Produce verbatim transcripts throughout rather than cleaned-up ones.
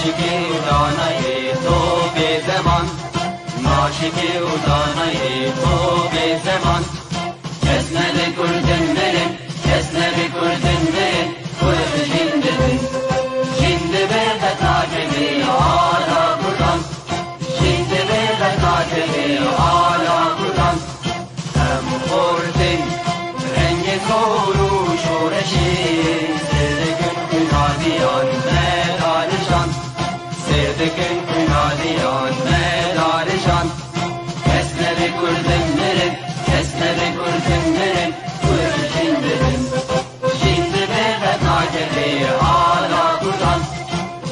Şikî û danayê to bê zeman, naşikî û danayê to bê zeman. Kes nebe kurdin mirin, kes nebe kurdin mirin, kurd jin dibin. Jin dibe qet nakevê ala kurdan, jin dibe qet nakevê ala kurdan. Em xortin rengê zor û şoreşê, sêr dikin xwînaliyan me darijan, sêr dikin xwînaliyan me darijan. Kes nebe kurdin mirin, kes nebe kurdin mirin, kurd jin dibin. Jin dibe qet nakevê ala kurdan,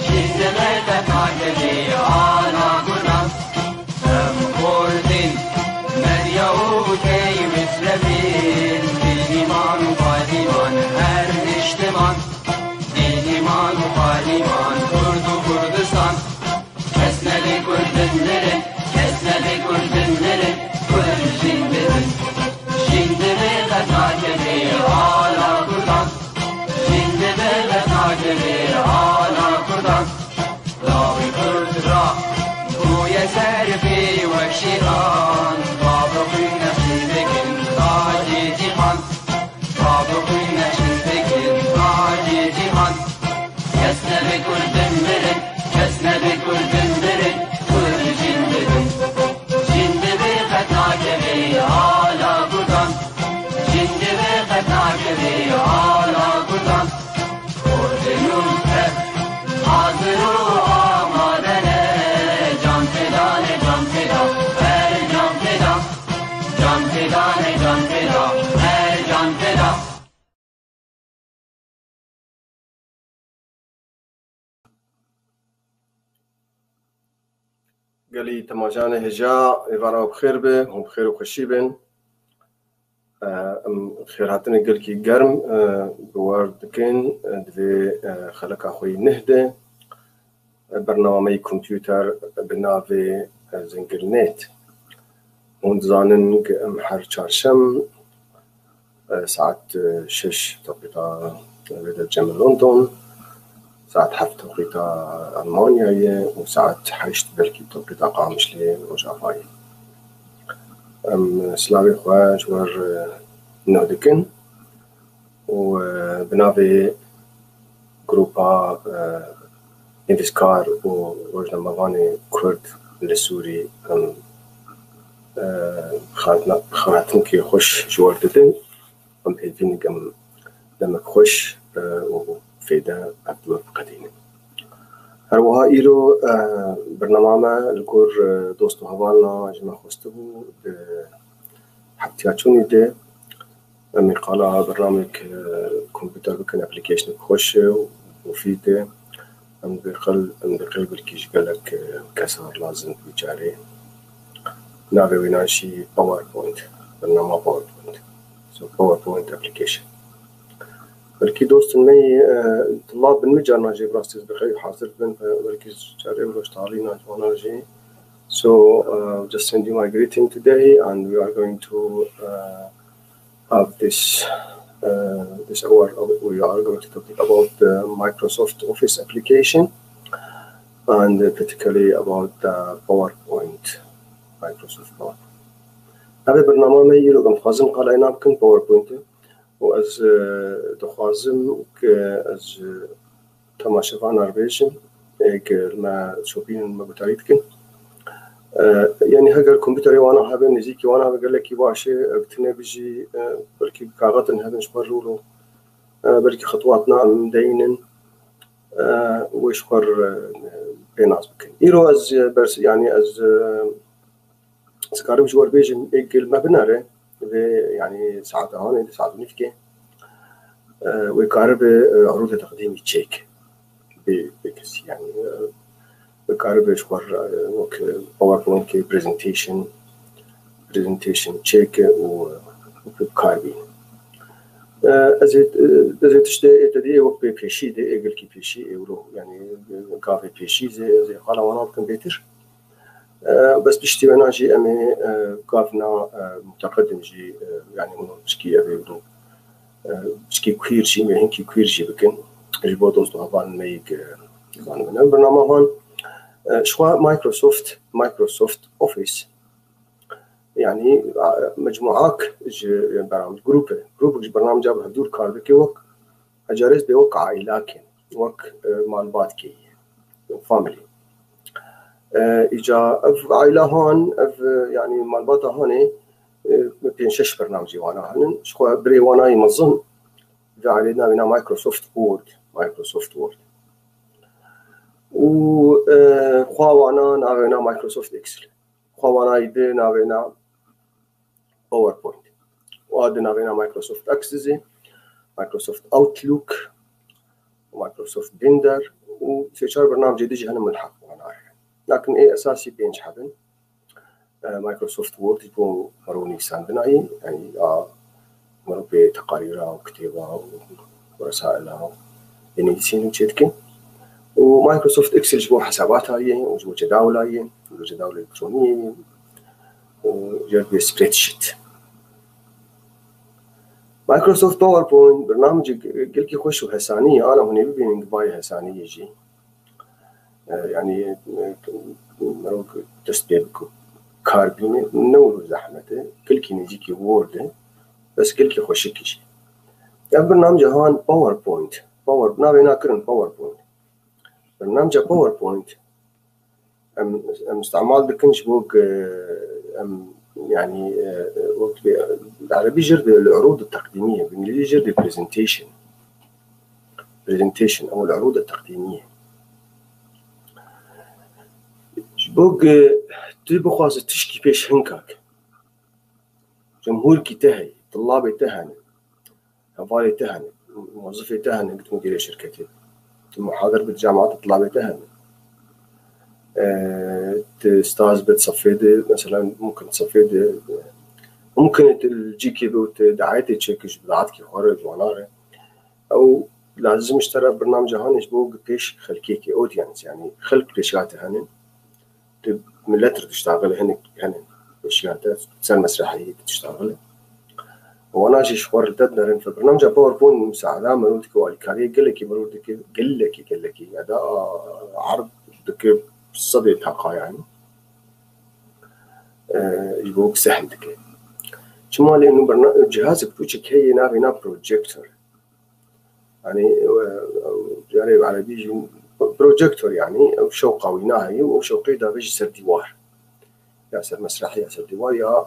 jin dibe qet nakevê ala kurdan. Em xortin, medya û key misrefîn, dîn, îman û payîman her niştiman. Dîn, îman û payîman, Kurd û Kurdistan. Kes nebe kurdin mirin, kes nebe kurdin mirin, kurd jin dibin. Jin dibe qet nakevê ala kurdan, jin dibe qet nakevê ala kurdan. Lawê kurd ra bûye serfê wek şîran, bavê xwîn nexşîn dikin tacê cîhan. Bavê xwîn nexşîn dikin tacê cîhan. Kes nebe kurdin mirin, kes nebe kurdin mirin, kurd jin dibin. Jin dibe qet nakevê ala kurdan, jin dibe qet nakevê ala kurdan. Kurdê nû ev hazir û amade ne, can feda ne, can feda, her can feda. Can feda ne, can feda, her can feda. Gelî temaşanê hêja, êvara we bi xêr be, hûn bi xêr û xweşî bin. Em xêrhatinê gelkî germ, e, bi we re dikin, e, di vê, e, xeleka xwe yî neh de. Bernameyê kompûter bi navê, e, Zingilnet. Hûn dizanin ku em her çarşem, e, saet, e, şeş tewqîta vê dercem li London, saet heft tewqîta Almanyayê û saet heşt belkî tewqîta Qamişlê Rojavayê. Em silavê xwe ji we re, e, nû dikin. û, e, bi navê Grupa, e, Nivîskar û Rojnamevanê Kurd li Sûrî em, e, xatina-, xatirkê xweş ji we re didin. Em hêvî ne em demek xweş, e, û fêde ev bi we biqedînin. Her wiha îro, e, bernama me li gor, e, dost û hevalna ji me xwestibû di heftiya çûnî de. Em ê qala bernamek, e, kompûter bikin, applicationek xweş e û mufîd e. Em dê qil, em dê qil belkî ji gelek, e, kesan lazim bi carê. Navê wî nan jî PowerPoint, bernama PowerPoint. So PowerPoint application. Belkî dostên me yê, e, tulab bin, min carna jê bi rastî ez dixeyim hazir bin, e, belkî carê roj talî nan ji wana jî. So, uh, just send you my greeting today, and we are going to, uh, have this, uh, this hour, uh, we are going to talk about the Microsoft Office application, and particularly about the PowerPoint, Microsoft PowerPoint. Ev bernama me îro em dixwazin qala wî nan bikin PowerPoint û ez, e, dixwazim ku ez, e, temaşevana re bêjim, ê, ku me şopînin, me gutarî dikin. E, yanî heger kompûterê wana hebe, nêzîkî wana hebe gelekî baş e, ev tune bijî, e, belkî kaxetin hebin ji xwe rûro, e, belkî xetwatna em deynin, e, wê ji xwe re, e, pê nas bikin. Îro ez, e, bers-, yanî ez, e, Ez karim ji we re bêjim, ê gel me binere, vê, yanî saeta hanê, saet û nîvkê, e, wê karibe, e, erûdê teqdîmî çêk bê, bê kesî, yanî, e, wê karibe ji xwe re, e, wek, e, PowerPoint ke presentation, presentation çêke û, e, wek bi kar bîne. E, ez ê, e, ez ê tiştê ê te dî ê wek pê pêşî de, ê gelkî pêşî, ê wilo, yanî, e, gavê pêşî zê, ez ê qala wana bikim bêtir. E, bes piştî wena jî em ê, e, gavna, e, muteqedim jî, e, yanî hûn pişkî ev ê hûn, e, pişkî kuîr jî, em ê hinkî kuîr jî bikin. Ji bo dost û hevalên me yê ku Zanibin ev bernama han, e, ji xwe Microsoft, Microsoft Office. Yani, e, mecmuak ji bernam-, grup e. Grup ji bernamca bi hevdûr kar dike wek, ecarêz bê wek aîlakê, wek, e, malbatkê, family. E, îca ev aîla han, ev, e, yani malbata hanê, e, pênc şeş bernamcî wana hene. Ji xwe birê wana yê mezin, vê aîlê navê na Microsoft Word, Microsoft Word. Û, e, xwe wana navê na Microsoft Excel. Xwe wana yê di navê na PowerPoint. Û a di navê na Microsoft Access, Microsoft Outlook, Microsoft Binder û sê çar bernamcê din jî hene milheq wana ye. Lakin ê esasî pênc hebin. E, Microsoft Word ji bo mero nivîsandina yê, yani a mero pê teqarîra û kitêba û resaila û nivîsîn û çêdikin. Û Microsoft Excel ji bo hesabata yê û ji bo cedawla yê, ji bo cedawla elektroniyê yê û ji bo spreadsheet. Microsoft PowerPoint bernamcek gelkî xweş û hesanî ye, ana hûn ê bibînin ki bayê hesanî ye jî. E, yani, e, merok dest pê bik-, kar bîne, ne wilo zehmet e, gelkî nêzîkî Word e, bes gelkî xweşik jî. Ev bernamca han PowerPoint, Power, navê na kirin PowerPoint. Bernamca PowerPoint em, em îstemal dikin ji bo ku em, yani, e, e, wek bi erebî jê re dibê el-urûd teqdîmî ye, bi îngilîzî jê re dibê presentation. Presentation, ew el-urûd teqdîmî ye. Ji bo ku tu bixwazî tişkî pêş hinkak, cemhûrkî te heye, tulabê te hene, hevalê te hene, muzifê te hene, tu mudirê şirketê, tu muhadir bi cemaat, tulabê te hene. E, tu staz bi sefê de, mesela, mumkin sefê de, mumkin tu li cîkê bi tu daetê çêkî ji bidatkî xwe re, ji wana re. Ew lazim ji te re bernamca hene ji bo pêş xelkê ke, audience, yani xelk pêşiya te hene. Tu millet re diştaxile, hinek hene pêşiya te ser mesrehê diştaxile. Wana jî ji xwe re li te dinerin. Fe bernamca PowerPoint musaada merov dike û alîkariyê gelekî merov dike, gelekî, gelekî. Eda erd dike sedê taqa yani. E, ji bo sehl dike. Çima lê nû berna-, cihazek piçek heye navê na projektor. Yani, e, yani erebî jî projektor yani, ew şewqa wî naheye û ew şewqê davêjî ser dîwar. Ya ser mesrehê ya ser dîwar ya,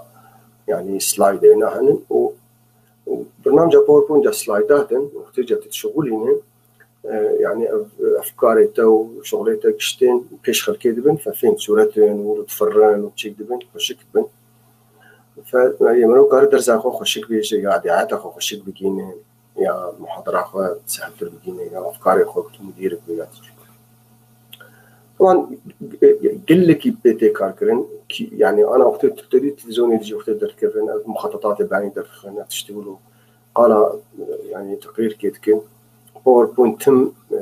yani slayde nahene û, û bernamca PowerPoint ya slayda din, wextê ca tu dişixulîne, e, yani ev, efkarê te û şixulê te giştên pêş xelkê dibin, fe fêm sûretin û difirin û çêk dibin, xweşik dibin. Fe, yani, merov kare dersa xwe xweşik bêje, ya daeta xwe xweşik bigîne, ya muhadera xwe sehiltir bigîne, ya efkarê xwe ku tu mudirek bî ya tişt. Wan gelekî pê tê kar kirin, ki, yani, ana wextê tu tevî televîzyonê dijî wextê derdikevin, ev muxatatatê beyanî derdixin, ev tiştî wilo qala, yani, teqrîrkê dikin. PowerPoint tim, e,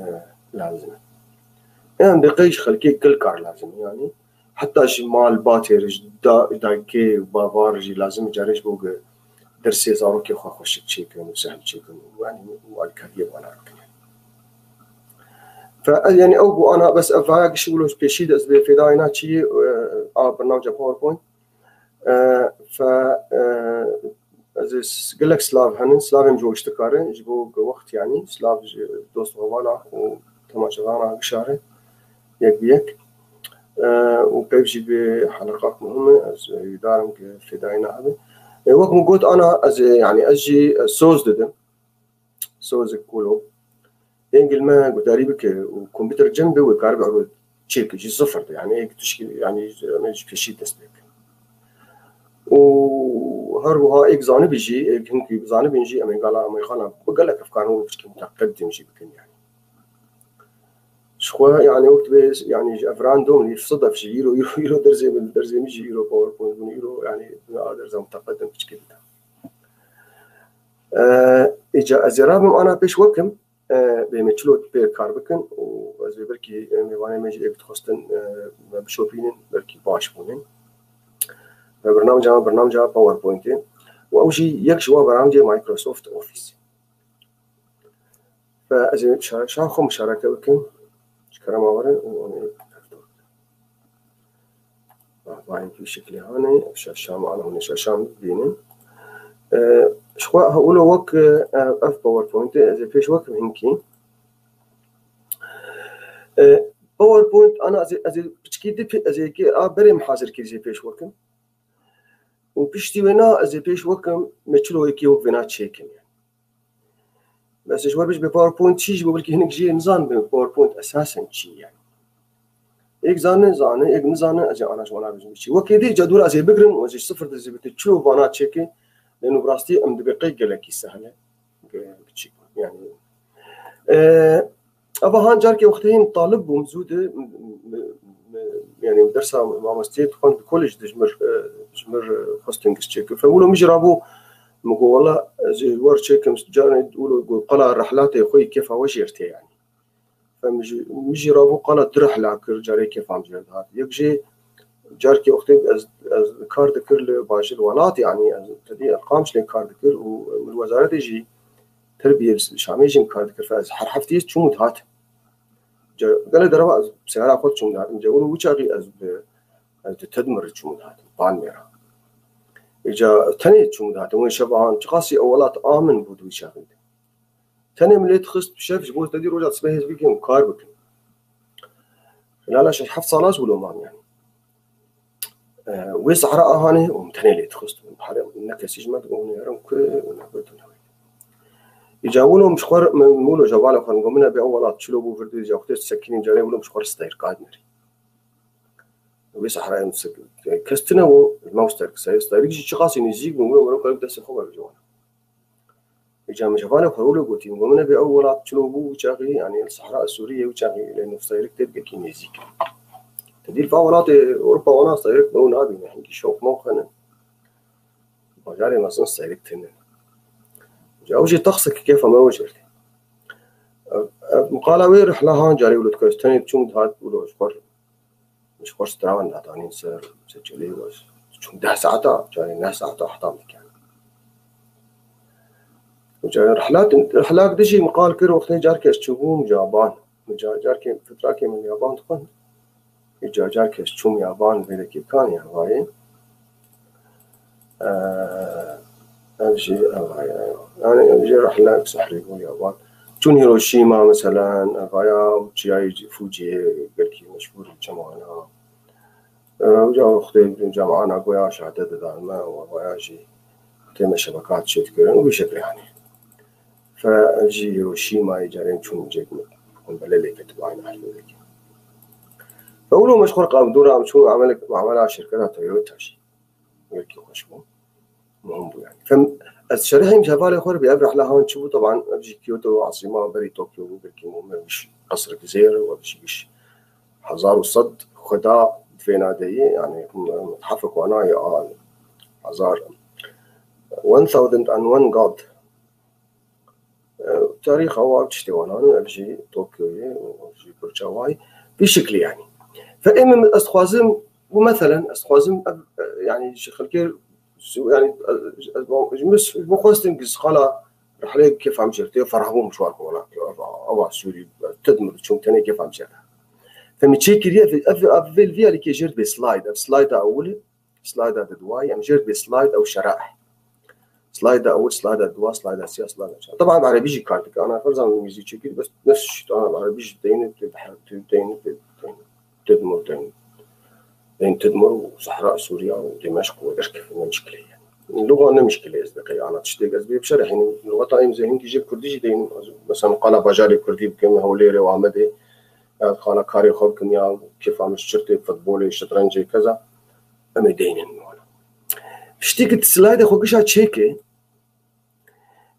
lazim e. Yan bi qey ji xelkê gel kar lazim e, yani. Heta ji mal batê re, ji da-, dayikê û bava re jî lazim e carê ji bo ku dersê zarokê xwe xweşik çêkin û sehl çêkin û, yani, û alîkariyê wana bikin. Fe, yani, ew bû ana, bes ev vaya gişî wilo ji pêşî de ez dibê fêdayê na çiyê, e, a bernamca PowerPoint. E, fe, e, ez ê s-, gelek silav henin, silavên ji we giştikar e, ji bo ku wext, yani, silav ji dost û hevala û temaşevana gişa re, yek bi yek. E, û peyv jî bi heleqak muhim e, ez hêvîdar im ku fêdayî nehebe. E, wek min got, ana ez ê, yani, ez jî, e, soz didim. Sozek wilo. Êngil me guhdarî bike û kompîter cem be wê karibe ew çêke jî sifir de. Yani, êk tişkî, yani, em ê ji pêşî dest pê bikin. Û her wiha êk zanibî jî, êk hinkî zanibîn jî, em ê gala, em ê xala bi gelek efkaran wê piçkî muteqedim jî bikin, yani. Ji xwe, yani, wek dibê, yani, ji ev random, li sedef jî, îro, îro, îro derzê min, derzê min jî îro PowerPoint bûn, îro, yani, a derza muteqedim piçkî dide. E, îca ez ê rabim ana pêş wekim, e, bê me çilo pê kar bikin û ez ê belkî, e, mêvanê me jî ê dixwestin, e, me bişopînin, belkî baş bûnin. Ve bernamca me, bernamca PowerPointê. Û ew jî yek ji wan bernamcê Microsoft Office. Ve ez ê şa-, şa xwe muşareke bikim. Ji Kerema were û hûn ê hevdûr. Ba, ba, ev şeklê hane, şaşa me, ana hûn ê şaşa me bibînin. E, ji xwe ha wilo wek, e, ev PowerPointê ez ê pêş wekim hinkî. E, PowerPoint, ana ez ê, ez ê piçkî dî pê-, ez ê yekê a berê min hazir kir jê pêş wekim. Û piştî wêna ez ê pêş wekim me çilo yekê wek vêna çêkim yani. Bes ji we bêj bi PowerPoint çi ji bo belkî hinek jê nizan bi PowerPoint esasen çi yani. Êk zane, zane, êk nizane, ez ê ana ji wana bijim çi. Wekê dî ca dûr ez ê bigrim, ez ê ji sifir de zê bite çilo vana çêke, lê nû bi rastî em dibe qey gelekî sehel e. Ge-, biçîk, yani. E, eva han carkê wextê hîn talib bûm zû de, m-, m-, m-, yani dersa mamosteyê dixwend di kolej de ji mir, e, ji mir, e, xwestin giş çêkir. Fe wilo min jî rabû, min got, "Wela, ez ê wer çêkim, carê wilo got, qala rehlatê xwe yî kêfa we jêr tê yani." Fe min jî, min jî rabû qala du rehla kir, carê kêfa min jêr dihat. Yek jî carkê wextê ez, ez kar dikir li bajêr welat, yani ez tedî Qamişlê kar dikir û li wezaretê jî terbiyê Şamê jî min kar dikir. Fe ez her hefteyê çûm û dihat. Ca, gelek dereva ez seyara xwe çûm dihatim. Ca wilo wî çaxî ez bi, ez di Tedmir çûm û dihatim. Palmêra. Îca tenê çûm û dihatim. Wê şeva han çiqasî ew welat a min bû di wî çaxî de. Tenê min lê dixist şef ji bo tedî roja sibehê ez bikim kar bikim. Lala şeş heft sala ez wilo mam yani. E, wê sehra a hanê û min tenê lê dixist. Here ne kesî ji me digot hûn ê herin ku û ne ku tu ne wê. Îca wilo min ji xwe re, min wilo ji hevalê xwe re got, min ebe ew welat çilo bû vir dû, îca wextê sekinî carê wilo min ji xwe re steyr qad nerî. Wê sehra em sek-, kes tune bû, ji me steyr, steyr, steyrik jî çiqasî nêzîk bû, wilo wilo destê xwe bibêje wana. Îca min ji hevalê xwe wilo gotî, min got, min ebe ew welat çilo bû wî çaxî, yani li sehra Sûriyê wî çaxî lê nû steyrik tê dikekî nêzîk. Te dî li va welatê Ewropa wana steyrik me û nabîne, hingî şoq moq hene. Bajarê mezin steyrik tune. Îca ew jî texsek kêfa me wê jêr tê. Ev, ev miqala wê rihla han carê wilo dikir, ez tenê diçûm dihat wilo ji xwe re Ji xwe strawan dadanîn ser, ser çelê we çûm deh saeta, carê neh saeta heta min diket. Carê rihlat, rihlak dijî min qal kir, wextê carkê ez çûbûm Yaban. Min ca-, carkê fitrakê min Yaban dixwend. Îca carkê ez çûm Yaban vêrekê kan ya vayê. Ev jî ev haya. Yani ev jî rehla sehrî bû ya wan. Çûn Hiroşîma meselen, ev haya û çiyayê Fûciyê gelkî meşhûr çemana. Ev ca wextê cemaana goya şehade didan me û ev haya jî tê me şebekat çê dikirin û bi şeklê hanî. Fe ev jî Hiroşîmayê carên çûn cêk min. Hûn belê lê ketibay nehlûrekî. Fe wilo meşxur qavdûra em çûn amelek, amela şirketa Toyota jî. Gelkî xweş bû. Muhim bû yani. Fem, ez şerihîm ji hevalê xwe re bê ev rehla han çi bû? Teban ev jî Kyoto asîma berî Tokyo bû, gelkî muhim e, giş qesrek zêr û ev jî giş hezar û sed xweda di vê nadeyê, yani, methefek wana ye a hezar, one thousand and one god. E, tarîxa wa tiştê wan hane, ev jî Tokyoyê û ev jî Burca Wayî. Vî şiklî yani. Fe ê min ez dixwazim, û meselen ez dixwazim ev, e, yani ji xelkê, yani, e, ez, ez, ji min, ji bo xwestin giz qala rihlê kêfa min jêr tê, ferah bûm ji wan ku wela, ava, ava Sûrî, Tedmir çûm tenê kêfa min jêr. Fe min çê kiriye, ev, ev, ev vê li vî alîkê jêr dibê slide, ev slide ewil e. Slayda di duwayî, em jêr dibê slayd ew şeraih. Slayda ewil, slayda duwa, slayda sêya, slayda çar. Teban bi erebî jî kar dike. Ana ferza min mîzî çêkir, bes nefs şît ana bi erebî jî deyne, tu bi her-, tu deyne, tu deyne. Tedmur deyne. Deyne Tedmur û Sehra Sûriya û Dimeşq û derkefin ne mişkile ye. Luga ne mişkile ez dikey ana tiştêk ez bê bişerehînim. Lugata em zehînkî jê kurdî jî deynim. Mesela qala bajarê kurdî bikim, Hewlêrê û Amedê. Ya qala karê xwe bikim ya kêfa min ji çirtê, futbolê, şetrencê keza. Em ê deynin wana. Tiştî ku tu slayda xwe gişa çêke,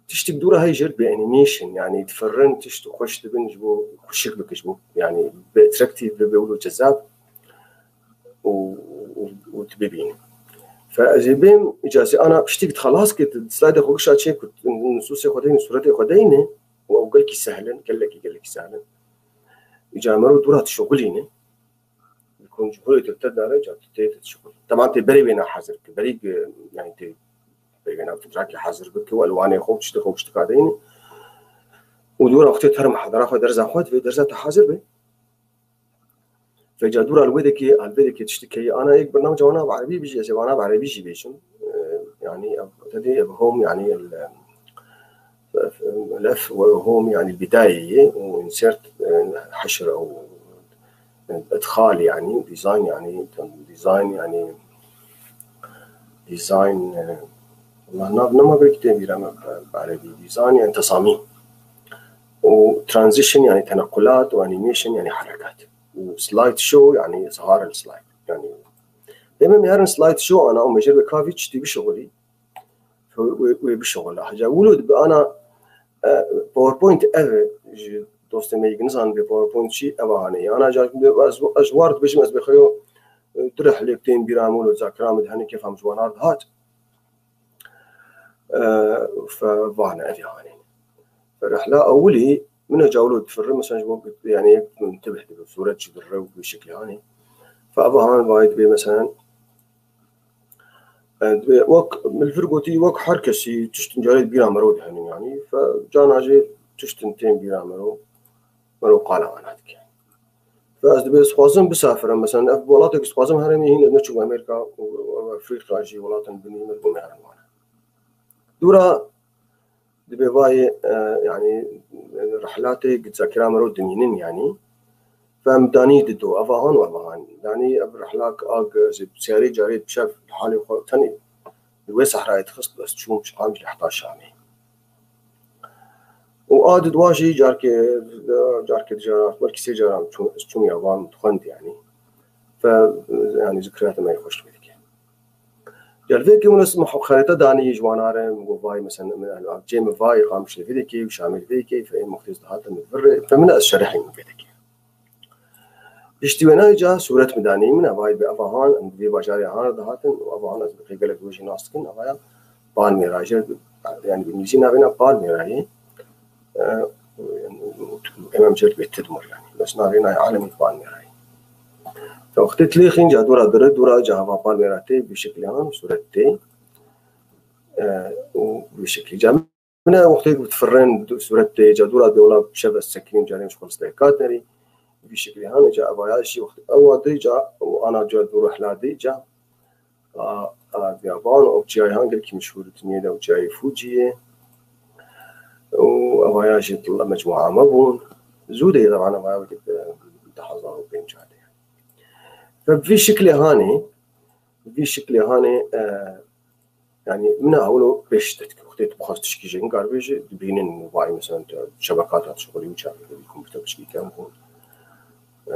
tiştik dûra heye jêr dibê animation, yani difirin tişt û xweş dibin ji bo xweşik bike, ji bo, yani bi attractive bibe û cezab û, û, û tu bibînî. Fe ez ê bêm îcazê ana tiştik dixelas ke tu slayda xwe gişa çêke, nusûsê xwe deyne, sûretê xwe deyne û ew gelkî sehlin, gelekî, gelekî sehlin. Îca mero dûra dişuxulîne. Kun ji bo tu te dare ca tu tê dişuxulî. Teban tê berê wêna hazir ki. Berî, e, yani tê berê wêna fitrakî hazir bike û elwanê xwe, tiştê xwe, tiştika deyne. Û dûra wextê ter muhadara xwe, derza xwe, divê derza te hazir be. Feca dûra li wê dekê, li vê dekê tiştik heye, ana yek bernameca wana bi erebî bijî, ez ê wana bi erebî jî bêjim. E, yanî, ev, tedê ev home, yanî, el, el home, yanî, bidayê ye û insert, e, heşr ew, e, idxal, yanî, design, yanî, design, yanî, design, e, Allah nav nema belkî tê bîra me bi, bi erebî, design, yanî, tesamîm. û transition, yanî tenequlat û animation, yanî herekat. Û slide show, yanî zihar el slide. Yanî deme em herin slide show ana û me jê re bi kavî tiştî bişixulî. Wê, wê, wê bişixula. Heca wilo dibe ana, e, PowerPoint ev e, ji dostê me yek nizanin bê PowerPoint çi, ev a hane. Ana ca ez, ez war dibêjim, ez bê xeyo, e, tu rê hilêk tên bîra min û zakira min di henê kêfa min ji wan ar dihat. E, fe vane ev yani. Fe rihla ewilî min e cawlo difirim, mesela ji bo, yani, yek min tibih dibe, suret çi dire û bi şekilî hani. Fe eva han vay dibe, mesela, e, dibe, wek min li vir gotî, wek her kesî tiştin carê bîra mero dihene yani. Fe cana jî tiştin tên bîra mero, mero qala wana dike. Fe ez dibe ez dixwazim bisafirim. Mesela, ev welatek ez dixwazim herêmê hîn, ez neçûm Amerîka û, û Efrîka jî welatên binî min bûme herin wana. Dûra dibe vayê, e, yani, rihlatê gizakira mero dimînin yani. Fe em danî dido, ev ahan û ev ahan. Danî ev rihlak ag, ez ê siyarê carê bi şev li halê xwe tenê li wê sehrayê dixist, ez çûm, çiqam ji heta Şamê. û a di dwa jî carkê, carkê di cara, belkî sê cara çû-, çûm ya van dixwend yani. Fe, yani, zikiriyata me yê xweş dike. Gel vê ke wilo xerîta danî ji wan are, min got vay, mesela, min, yani, cê min vay, Qamişlê vê dikê, û Şamê vê dikê, fe ê muxtêz dihatin min vir re, fe min ez şerehî min vê dikê. Piştî wê nayê ca sûret min danî min, evayê bi evahan, em di vê bajarê han re dihatin û evahan ez bi gelek wê jî nas dikin, evaya Palmêra jî, yani bi îngilîzî navê na Palmêra ye. E, em em jê re dibê Tidmur yani. Bes navê nayê alemî Palmêra ye. Te wextê tilêxîn ca dûra dire, dûra ca hava Palmêra tê, bi şekilê han sûret tê. E, û bi şekilî ca Min e wextê ku difirin, sûret tê, ca dûra dê wela bi şev ez sekinîm, carê min ji xwe li stêrka derî. Vî şeklî hane ca evaya jî wext ewa dê ca û ana ca dû rihla dê ca. A, a, biyaban û çiyayê han gelkî meşhûr dinyê de û çiyayê Fucî ye. Û evaya jî dilla mecmua me bûn. Zû de ye, taban evaya wekî di hezar û pênc de. Ve bi vî şeklê hanê, bi vî şeklê hanê, e, Yani, min a hewlo pêş te dike. Wextê tu bixwaz tişkî jê nigar bêje, dibînin, vay, mesela, tu şebeka te dişixulî û çavê, kompûter tişkî kevn bûn. E,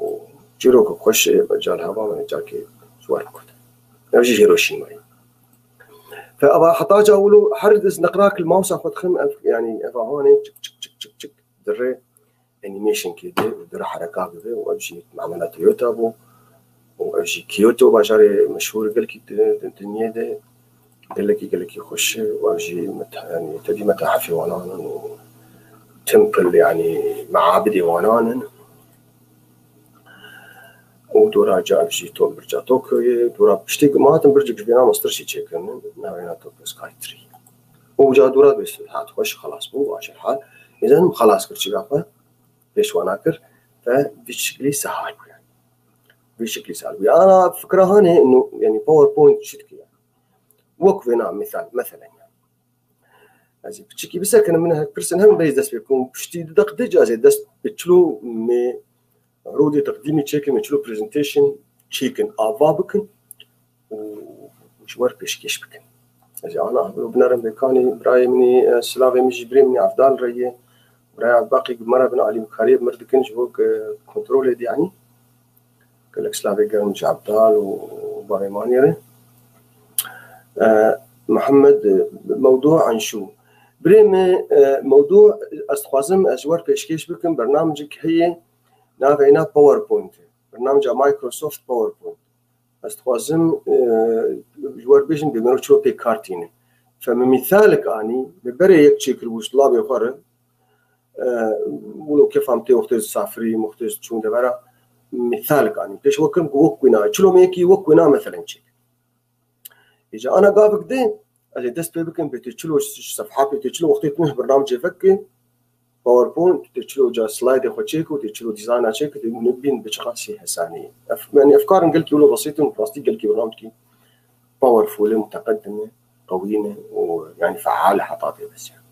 û çîroka xweş e, cal heva min, carkê ji wer bikut. Ev jî Hiroşîma ye. Fe eva heta ca wilo her diz neqrak li mawsa xwe dixim, ev, yani, eva hanê çik, çik, çik, çik, çik, dire. Animation kê de û dira hereka bibe û ev jî mamela Toyota bû. Û ev jî Kyoto bajarê meşhûr gelkî di, di dinyê de gelekî, gelekî xweş e û ev jî meta-, yani tedî metahefê wanan in û temple, yani meabidê wanan in. Û dora ca ev jî to-, birca Tokyoyê, dora piştî ku me hatin bircik ji vêna mestir jî çêkirin, navê na Tokyo Sky Tree. Û ca dora bê hat xweş xelas bû, baş el hal. Êzanim xelas kir çiga xwe. Pêşwana kir, te vî şiklî sehal bû yani. Vî şiklî sehal bû. Ana fikra hanê, no, yani PowerPoint çi dike yani? Wek vêna misal, meselen yani. Ez ê piçikî bisekinim, min hek pirsin hem beyz dest pê bikim. Piştî du deq dê ca ez ê dest bi çilo mê rodê teqdîmî çêkin, mê çilo presentation çêkin, ava bikin. û ji we re pêşkêş bikin. Ez ê ana hevlo binerim vê kanê birayê min î, e, silavê min jî birê min î Evdal re ye. Birayê Evbaqî bi me re bin alîkariyê bi mir dikin ji bo, e, kontrolê dî, yanî. Gelek silavê germ ji Evdal û barê Manî re. E, Mihemed, e, mewdû an şu. Birê min, e, mewdû ez dixwazim ez ji we re pêşkêş bikim, bernamecek heye, navê na PowerPoint e. Bernameca Microsoft PowerPoint. Ez dixwazim, e, ji we re bêjim, bê mero çilo pê kar tîne. Fe min mîsalek anî, min berê yek çêkiribû ji dilabê xwe re, e, wilo kêfa min tê wextê safirî, wextê çûn devera, mîsalek anî. Pêş we kirim ku wek wîna, çilo me yekî wek wîna meselen çêkir. Îca ana gavik dê, ez ê dest pê bikim, pê tê çilo sefha, pê tê çilo wextê tu nuh bernamecê veke, PowerPoint, tê çilo ca slide xwe çêk û tê çilo dîzayna çêk, tê hûn bîn bi çiqasî hesanî. Ev, yani efkarin gelkî wilo besît in, rastî gelkî bernamekî powerful e, muteqedim e, qewî ne û yani feal e heta tê bes yani.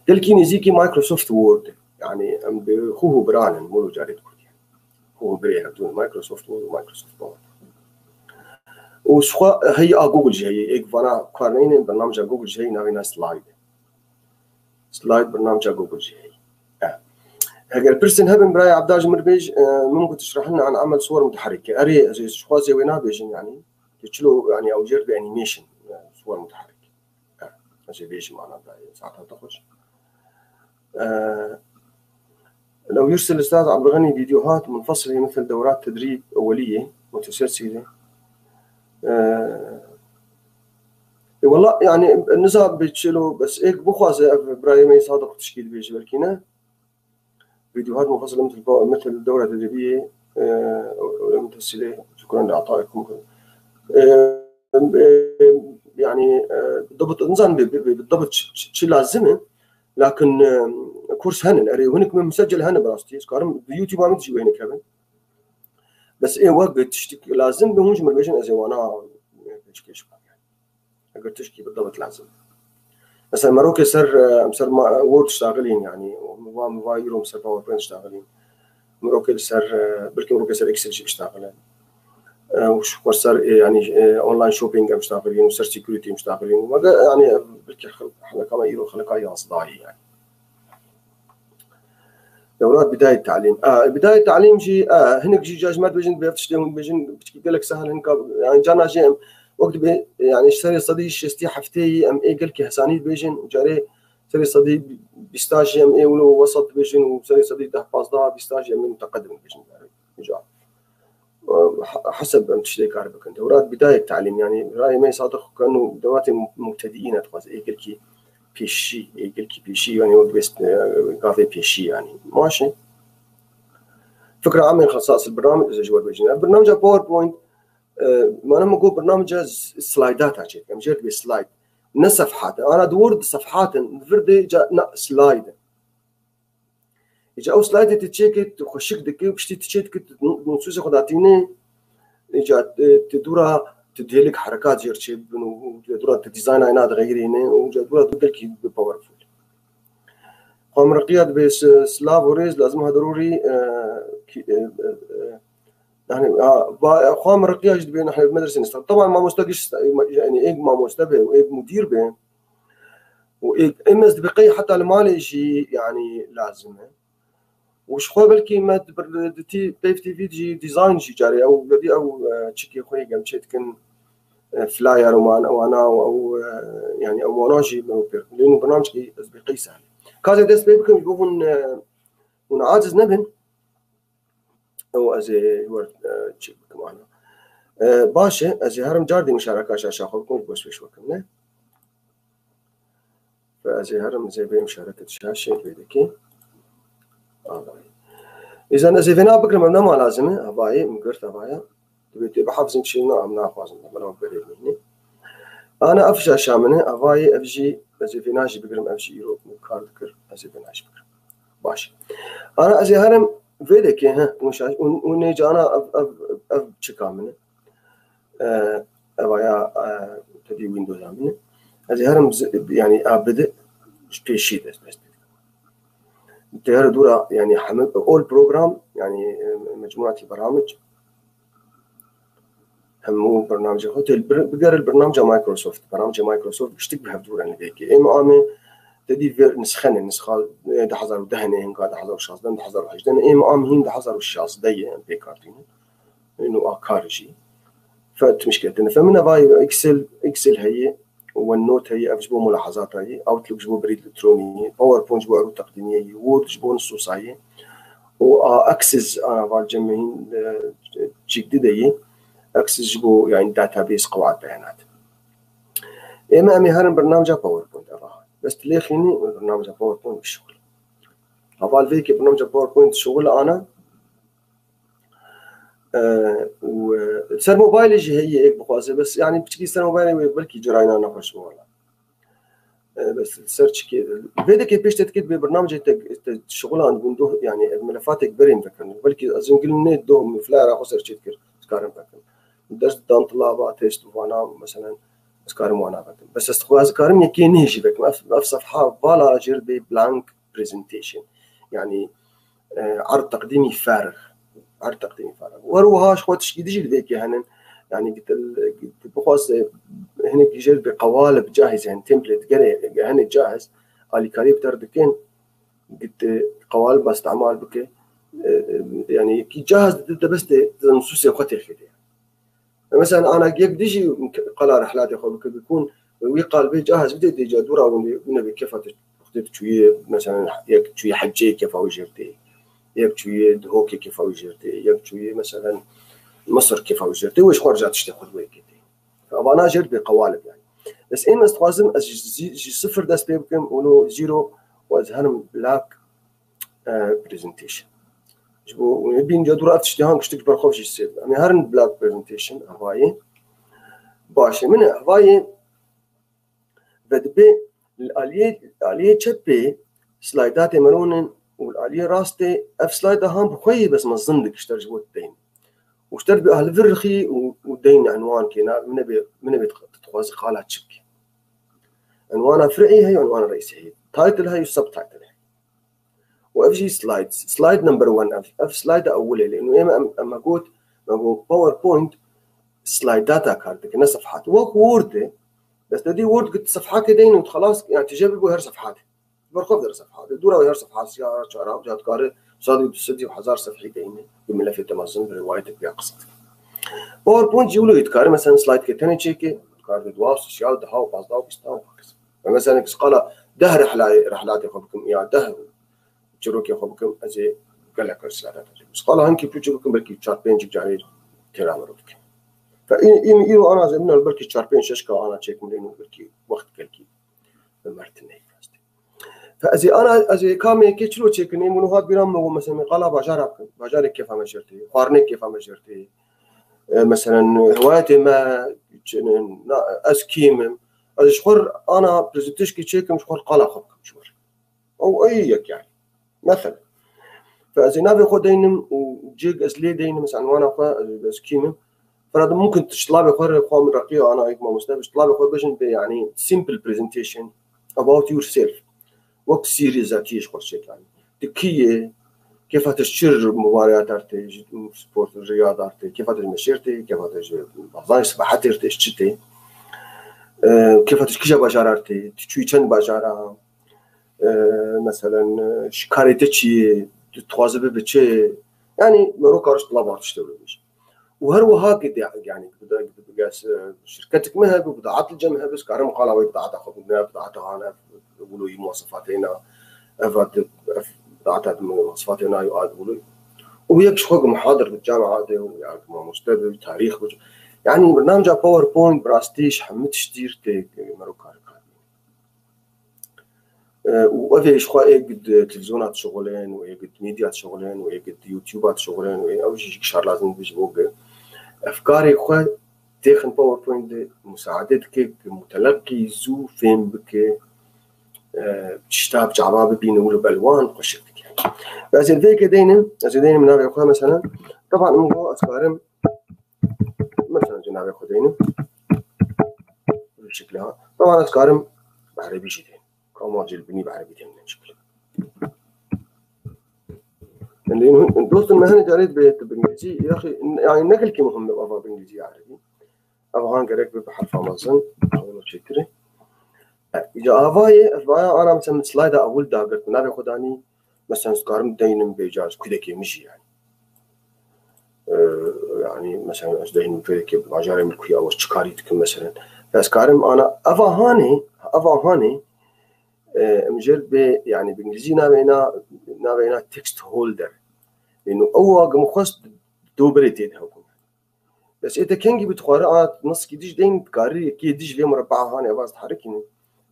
Gelkî nêzîkî Microsoft Word e. Yani em bi xwe hû biran in, wilo carê di Kurdî. Xwe hû birê hevdû Microsoft Word û Microsoft PowerPoint. Û ji xwe heyî a Google jî heyî. Êk vana kar neyne, bernamca Google jî heyî, navê na slide. Slide bernamca Google jî heyî. E. Heger pirsên hebin, birayê Ebda ji min bêj, e, ممكن تشرح لنا عن عمل صور متحركة. Erê, ez ê ji xwe zê wê nabêjin, yani. Tê çilo, yani, ew jêr bi animation, e, صور متحركة. E, ez ê bêjim, ana birayê, saeta te xweş. E, لو يرسل الأستاذ عبد الغني فيديوهات منفصلة مثل دورات تدريب أولية متسلسلة. E, e, wela, yani, niza bi çilo, bes êk bixwaze ev birayê me Sadiq tişkî dibêje, belkî ne. فيديوهات منفصلة مثل، مثل دورة تدريبية، e, متسلسلة. شكرا لعطائكم. E, e, yani, e, ضبط، nizanim bi, bi, bi, بالضبط çi, çi, çi lazim e. Lakin, e, kurs henin. Erê, hinek min مسجل henin bi rastî. Ez karim bi YouTube-a min jî wê hinek hebin. Bes ê wek tiştik lazim be, hûn ji min bêjin, ez ê wana, e, pêşkêş bikim. Eger tişkî بالضبط lazim. Mesela merokê ser, e, em ser ma-, Word diştaxilîn, yani, va, va îro em ser PowerPoint diştaxilîn. Merokê li ser, e, belkî merokê ser Excel jî biştaxilin. E, û ji xwe ser, e, yani, e, online shopping em diştaxilîn û ser security em diştaxilîn. Wege, yani, belkî xel-, xeleka me îro xeleka yazdayê, yani. دورات بداية تعليم. آه، بداية تعليم jî, ah, hinek jî ca ji me dibêjin, bi ev tiştê hûn dibêjin, piçkî gelek sehel hinka, yani, cana jî em, wek dibê, yani, serê sedî şêstî heftê yî em ê gelkî hesanî dibêjin, û carê serê sedî bîsta jî em ê wilo wesat dibêjin û serê sedî deh pazdeh bîsta jî em ê muteqedim dibêjin carê. Ca. He-, heseb em tiştê kar bikin. دورات بداية تعليم, yani, rayê me Sadiq ku eno dewatê mubtediîn e, dixwaze ê gelkî pêşî, ê gelkî pêşî, yani, wek bêst, e, gavê pêşî, yani. Maşe. فكرة عامة خصائص البرنامج, ez ê ji we bêjim. Ev bernamca PowerPoint, e, mana min got bernamca s-, slaydat a çêdikim. Em jê re dibê slide. Ne sefhat e. Ana di Word sefhat in, di vir de ca, na, slide e. Îca ew slaytê tu çêkê, tu xweşik dikî û piştî tu çê dikî, tu nû-, nûsûsê xwe datînê. Îca, e, tu dûra, tu dihêlî herekat jê re çêbibin û, û dûra tu dîzayna ena dixeyirîne û îca dûra tu gelkî bi powerful. Xwe miriqiya dibê s-, silav û rêz lazim ha derûrî, e, kî, e, e, e, yani, ha, ba, xwe miriqiya jî dibê nehne medresê nista. Taban mamoste giş, yani, êk mamoste be û êk mudîr be. û ê-, ê mez dibe qey heta li malê jî, yanî, lazim e. Û ji xwe belkî me di bir-, di tî-, peyv T V jî dîzayn jî carê ew, wekî ew, e, çikê xwe yê gem çê dikin, e, flyer û man-, wana û ew, e, yanî ew wana jî min pêr. Lê nû bernamcekî ez bê qey sehl. Ka ez ê dest pê bikim, ji bo hûn, e, hûn aciz nebin. Ew ez ê wer, e, çêk bikim ana. E, baş e, ez ê herim car dî muşareka şaşa xwe bikim, ji bo ez pêş wekim, ne? Ve ez ê herim, ez ê bê muşareket şaşê vê dikê. Avayê. Îzan ez ê vêna bigirim, em nema lazim e, avayê, min girt avaya. Dibê tu bihafizin çi na, em naxwazin, bela berê bînî. Ana ev şaşa min e, avayê ev jî, ez ê vêna jî bigirim, ev jî îro min kar dikir, ez ê vêna jî bigirim. Baş. Ana ez ê herim vê dekê, he, û şaş-, û, û nêcana ev, ev, ev çika min e. E, ev aya, e, tevî Windows-a min e. Ez ê herim zi-, yani a bide ji pêşî dest, dest pê dikim. Tê here dûra, yani hemû all program, yani, e, mecmuatî beramij, hemû bernamcê xwe tê bir-, bigere li bernamca Microsoft. Bernamca Microsoft giştik bi hevdû re nivêkê. Êm amê te dî vê nisxe ne, nisxa, e, du hezar û deh ne, hinka du hezar û şazdeh, du hezar û hejdeh ne. Êm am hîn du hezar û şazdeh ye, em pê kar tînin. Ino a kar jî. Fe-, tmişketine. Fe min evayî Excel, Excel heye, OneNote heye, ev ji bo mulahazata ye, Outlook ji bo berî elektronî ye, PowerPoint ji bo erû teqdîmiyê ye, Word ji bo nusûsa ye. û a Access, a, va cemehîn, e, çîk di de ye. Access ji bo, yani, database, qewaet beyanat. Ême em ê herin bernamca PowerPoint eva. Bes tu lê xînî bernamca PowerPoint bişuxul. Heval vê ki bernamca PowerPoint şuxul ana. E, û, e, ser mobaylê jî heye êk bixwaze. Bes, yani, piçkî ser mobaylê wê belkî cirayna nexweş bi wala. E, Bes li ser çikê. Vê dekê pêş te dikê dibê bernamecê te, te şixulan bûn doh, yani ev melefatek berên vekirin. Belkî ez zingil nê doh min flyer xwe ser çê dikir, dikarim vekirin. Ders dan tilava test û vana, meselen, ez karim wana vekim. Bes ez dixwazim karim yekê nê jî vekim. Ev, ev sefha vala jêr bê blank presentation. Yani, e, erd teqdîmî ferix. Erd teqdîmî ferix. Wer wiha ji xwe tişkî dijî li vê kê henin. Yani, git, git, bixwaz, e, hinek jêr bê qewalib cahîz, yani template gere, hene cahîz, alîkarî bi te re dikin, git, e, qewalib îstemal bike. E, e, yani, kî cahîz di, di debestê, di nusûsê xwe têxê de. Mesela, ana yek dijî qala rehlatê xwe bike, bikun, wî qalbê cahîz bide, dê ca dûra wî, wî nebê kefa te, wextê tu çûyê, mesela, yek çûyê hecê kefa wî jêr tê, yek çûyê Dihokê kefa wî jêr tê, yek çûyê, mesela, Misir kefa wî jêr tê, wê ji xwe re ca tiştê xwe wê kê tê. Vana jêr bê qewalib yani. Bes êm ez dixwazim, ez ji, ji sifir dest pê bikim, û no zero, û ez herim black, e, presentation. Ji bo bîn ca dûra ev tiştê han kiştik ji ber xwe jî sêv. Em ê herin black presentation, hevayê. Baş e, min e, hevayê ve dibê li aliyê, aliyê çepê slaydatê me ronin û li aliyê rastê ev slayda han bi xwe yê bes mezin dik ji te re ji bo deyn. Û ji te re bi ah li vir rixî û, û deyn enwan kê na, min ê bê, min ê bê dixwazi qala çi bikê. Enwana fir'î heye, enwana reîsî heye. Title heye, subtitle heye. Û ev jî slides. Slide number one, ev, ev slide ewil e. Lê û êm, em, em me got, me got PowerPoint slide data kar dike, ne sefhat. Wek Word e. Bes te dî Word git sefhatê deyn û xelas, yani tije bibû her sefhatê. Berxwe der sefhatê. Dûra her sefhat, ya çara, ya dikare, sedî û du sedî û hezar sefhî deyne. Bi milefê te mezin, bi rivayetê ya qisa. PowerPoint jî wilo dikare, mesela slide ke tenê çêke, dikare de dua, sisya, daha û pazda û bîsta û. Ve mesela, qala deh rehla-, rehlatê xwe bikim, ya deh çirokê xwe bikim, ez ê gelek wesîle te. Qala hinkî pûçe bikim, belkî çar pênc carê têra mero bikim. Fe î-, î-, îro ana zê min belkî çar pênc şeş ka ana çêkim lê min belkî wext gelkî bi mertinê. Fe ez ê ana, ez ê kamê kê çilo çêkin, ê min hat bîran me got, mesela, qala bajara bikim. Bajarê kefa me jêr tê, xwarinê kefa me jêr tê. E, mesela, hewayetê me, çi ne, na, ez kî me. Ez ji xwe ana prezentêşkî çêkim, ji xwe qala xwe bikim ji wir. Ew ey yek yani. Mesela. Fe ez ê navê xwe deynim û cêk ez lê deynim, mesela, enwana xwe, ez, ez kî me. Ferada mumkin tu ji lavê xwe re xwe min reqiya ana yek mamoste, ji lavê xwe bêjin bê, yani, simple presentation about yourself. Wek sîrî zatî ji xwe çêk yani. Tu kî yê, kêfa te ji çi mubareyat re tê, ji sport, riyada re tê, kêfa te ji meşê re tê, kêfa te ji bazan, sebahet re tê, ji çi tê? E, kêfa te ji kîja bajara re tê, tu çûyî çend bajara? E, meselen, e, ji karê te çi yê, tu dixwazî bibe çi? Yani, mero kar ji tila bar tiştê wilo bêje. Û her wiha ki de, yani, bi de, bi de, e, şirketik me hebe, bidaat li cem hebe, ez karim qala wê bidaata xwe bûne, bidaata hane, wilo yî muwasifat hêna, ev, ev bidaata di muwasifat hêna, û ad wilo. Û yek ji xwe ki muhadir bi camia de, û ya ki mamoste bi, tarîx bi. Yani, bernamca PowerPoint, bi rastî ji hemî tiştî tê, mero kar kar. E, û ev ê ji xwe ê gid televîzyona dişixulin û ê gid medya dişixulin û ê gid YouTube-a dişixulin û ê ew jî şar lazim dibe ji bo ge ev karê xwe têxin PowerPoint de musaade dike ke muteleqî zû fêm bike, e, tişta bi çava bibîne û li belwan xweşik dike. Ez ê vêke deynim, ez ê deynim navê xwe mesela. Teban min got ez karim Mesela, cenabê Xwedê ne? Şikla. Tamam, ez karim bi erebî jî deynim. Kama cilbinî bi erebî deynim şikla. Dostum, me hene carê dibe bi îngilîzî, yaxî, yani ne gelkî muhim be ava bi îngilîzî ya erebî. Ava han gerek be bi herfa mezin, ava çêkirî. Ya avayê, ez vaya ana mesela min slayda ewil dagirt, navê xwe danî, mesela ez karim deynim bêca, ez kudekê min jî yani. Ee, yani mesela ez deynim kudekê bajarê min kuya, ez çi karî dikim mesela. Ez karim ana, eva hanê, eva hanê, e, em jêr bê, yani bi îngilîzî navê na, navê na text holder. Yani ew a gim xwest do berê tê de hekum. Bes ê te kengî bi dixware a niskî dij deyn, dikarî yekê dij vê mureba hanê vaz diherikîne.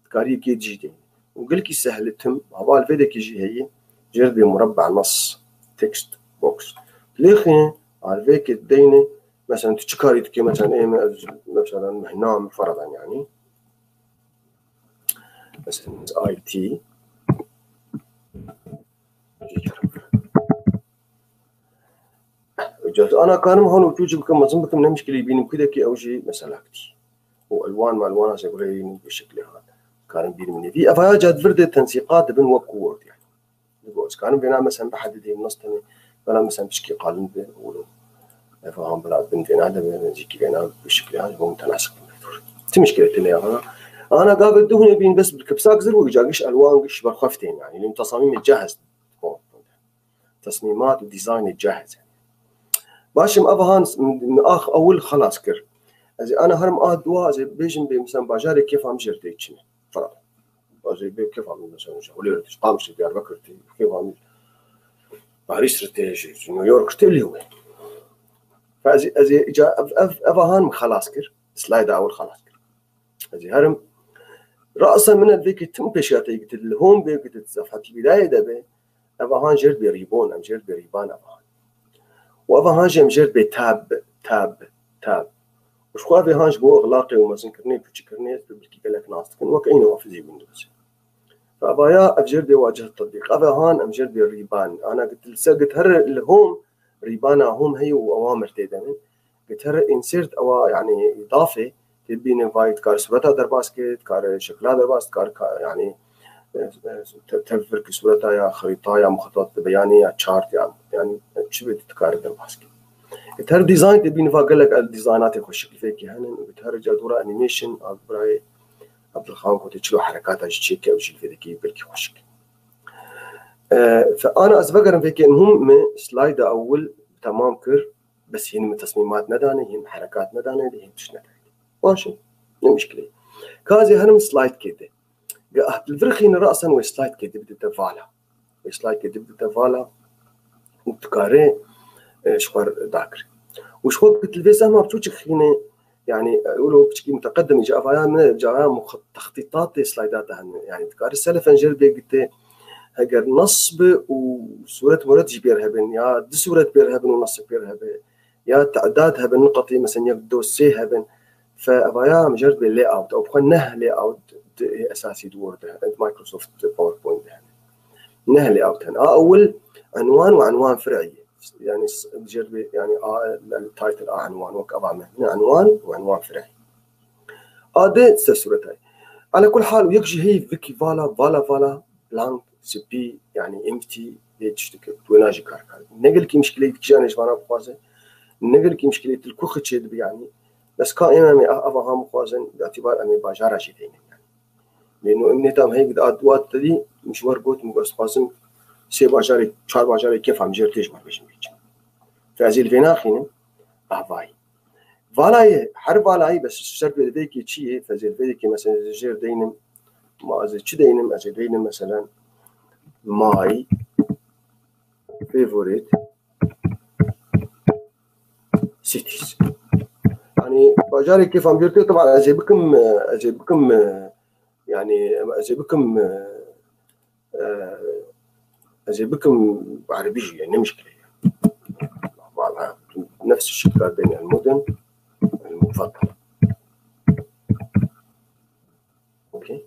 Dikarî yekê dij deyn. Û gelkî sehli tim, hava alfêdekî jî heye, jêr bê mureba nas, text box. Lêxê alfêkê deyne, mesela tu çi karî dikê, mesela ê me, ez, mesela mehna min feradan yani. Mesela I T. Ana karim hano çûçî bikim, mezin bikim, ne mişkilî bînim, kudekî ew jî mesela kitî. Û elwan me elwana se gureyîn bi şeklê ha. Karim bînim nêvî. Ev ya cad vir de tensîqat dibin wek Word yani. Digo, ez karim vêna mesela bihedideyim nas tenê, bela mesela pişkî qalin be, û ev han bela bin vêna de be, nêzîkî vêna bi şeklê ha, ji bo mutenasib bin. Ti mişkilê tine ya. Ana gavê du hune bîn bes bi kipsa gizir û îca giş elwan giş berxweftên yani. Lê tasmîmê cehz. Tasmîmat û dîzaynê cehz. Baş im, ev han s-, m-, m-, ax ewil xelas kir. Ez ê ana herim a dua, ez ê bêjim bê, mesela, bajarê kêfa min jêr tê çi ne. Falan. Ez ê bê kêfa min, mesela, Hewlêr tê, Qamişlî, Diyarbekir tê, kêfa min Parîs tê, ji, ji New York tê, lê wê. Fe ez ê, ez ê îca ev, ev, ev han min xelas kir. Slayda ewil xelas kir. Ez ê herim. Rasa min ev vê ki tim pêşiya te gitî, li hom vê ki di sefhetî bîdayê de be, ev ahan jêr bê rîbon, em jêr bê rîban ev ahan. Û ev ahan jî em jêr bê tab, tab, tab. Û ji xwe ev ahan ji bo exlaqê û mezinkirinê, pûçikirinê, tu belkî gelek nas dikin, wek eyno hafizî Windows. Fe ev aya ev jêr bê wacih tetbîq. Ev ahan em jêr bê rîban. Ana git li ser git her li hom, rîbana hom heye û ewamir tê de ne. Git her insert ewa, yani, îdafê, tê bîne vay, dikare sureta derbas ke, dikare şekla derbas, dikare ka-, yani, e, e, te-, tevir ki sureta ya xerîta ya muxetat beyanê ya chart ya, yani, çi be dikare derbas ke. Git her dizayn tê bîne va gelek el dizaynatê xweşik li fêkê henin, git her ca dora animation, a birayê Abdulxan gote çilo herekata ji çêke ew jî li fêdekî belkî xweşik. E, fe-, ana ez vegerim fêkê muhim me slayda ewil temam kir, bes hîn min tesmîmat nedane, hîn herekat nedane, hîn tişt nedane. Baş e, ne mişkilê. Ka ez ê herim slaydkê de. Ge ah, li vir xîne rasen wê slaydkê de bidite vala. Wê slaydkê de bidite vala û dikare, e, ji xwe dakir. Û ji xwe ki li vê zehma biçûçik xîne, yani, e, wilo piçkî muteqedim, îca avaya me, caya muxet-, textîtatê slayda te hene. Yani, dikare selefen jêr bê gite, heger nas bi û suret muret jî pêr hebin, ya di suret pêr hebin û nasik pêr hebe, ya te'dad hebin, niqatî, mesela, yek, do, sê hebin. Fe evaya em jêr bê layout. Ew xwe neh layout di esasî di Word de, di Microsoft PowerPoint de hene. Neh layout hene. A ewil enwan û enwan fir'î. Yani s-, jêr bê, yani a, yani title a enwan wek eva me. Ne enwan û enwan fir'î. A di ser suretay. Ala kul hal, yek jî heyî vikî vala, vala, vala, blank, spî, yani empty, lê tiştik, tu wê najî kar kar. Ne gelkî mişkileyê dikî janê ji vana bixwaze, ne gelkî mişkileyê til ku xi çê dibi yani. Bes ka êm em ê a-, ava han bixwazin, bi îtibar em ê bajara jî deynin yani. Lê no em nêtam heyî gid a dua te dî, min ji wer got, min got, spazim, sê bajarê, çar bajarê kêfa min jêr tê ji wer bêjim bêjim. Fe ez ê li vê naxînim, avayî. Valayê, her valayî bes ser vê vêkê çi yê? Fezê vêkê mesela ez ê jêr deynim, ma ez ê çi deynim? Ez ê deynim mesela my favorite cities. Yani bajarê kêfa min jêr tê, taban ez ê bikim, ez ê bikim, yani ez ê bikim, e, ez ê bikim erebî jî, ne mişkile ye. Valla, nefs şî dikar bên el-mudun el-mufaddala. Okey.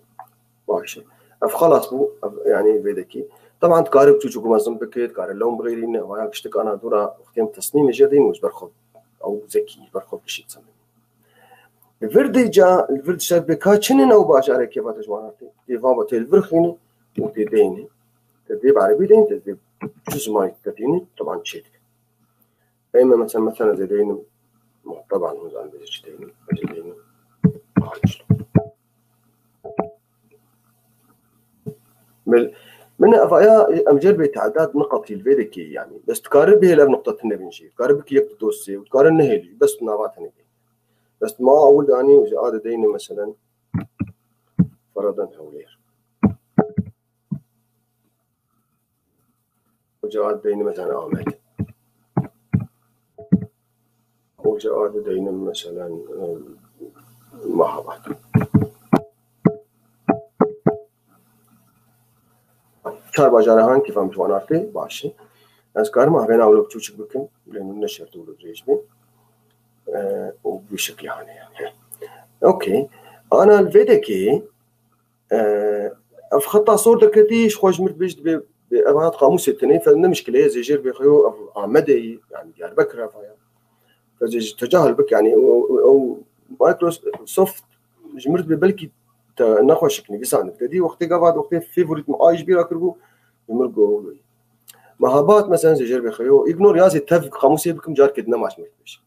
Baş e. Ev xelas bû, ev, yani vêdekî. Taban dikare çûçûk mezin bike, dikare lewm bixêrîne, vaya kiştik ana dûra wextê em tesmîmê jê deyne û ji ber xwe, ew zekî, ji ber xwe kişî disemê. Li vir dê ca, li vir dişer bê ka çinin ew bajarê kêfa te ji wan hatê. Dê vava tê li vir xîne û tê deyne. Te dê bi erebî deyne, te dê çi zimanî te deyne, taban çê dike. Ey me mesela, mesela ez ê deynim, taban hûn zanibê çi deynim, ez ê deynim. Min, min evaya em jêr bê te'dad niqatî li vê dekê yani. Bes dikare bihêl ev nuqta tune bin jî. Dikare bikî yek du do sê û dikare nehêlî. Bes tu nava tenê bê. Bes ma ewil danî û ji a de deyne meselen Feradan Hewlêr. Û ji a de deyne meselen Amed. Û ji a de deyne meselen, em, Mahabad. Çar bajara han kîfam ji wan artê, baş e. Ez karim avêna wilo biçûçik bikim, lê min ne şert wilo dirêj be. E, û bi şeklî hane yani. Okey. Ana li vê dekê, E, ev xeta sor derketî, ji xwe ji mir dibêj dibê, dibê ev hat qamûsê tinê, fe ne mişkile ye, zêjêr bê xeyo, ev Amedê yî, yani Diyarbekir ev haya. Fe zê ji tecahul bik, yani ew, ew, ew Microsoft ji mir dibê belkî te nexweşik nivîsan dibitedî, wextê gava, wextê favorite min ay ji bîra kiribû, ji mir go. Mehabat, mesela, zêjêr bê xeyo, ignore ya zê tev qamûsê bikim, carkê di nema ji mir dibêj.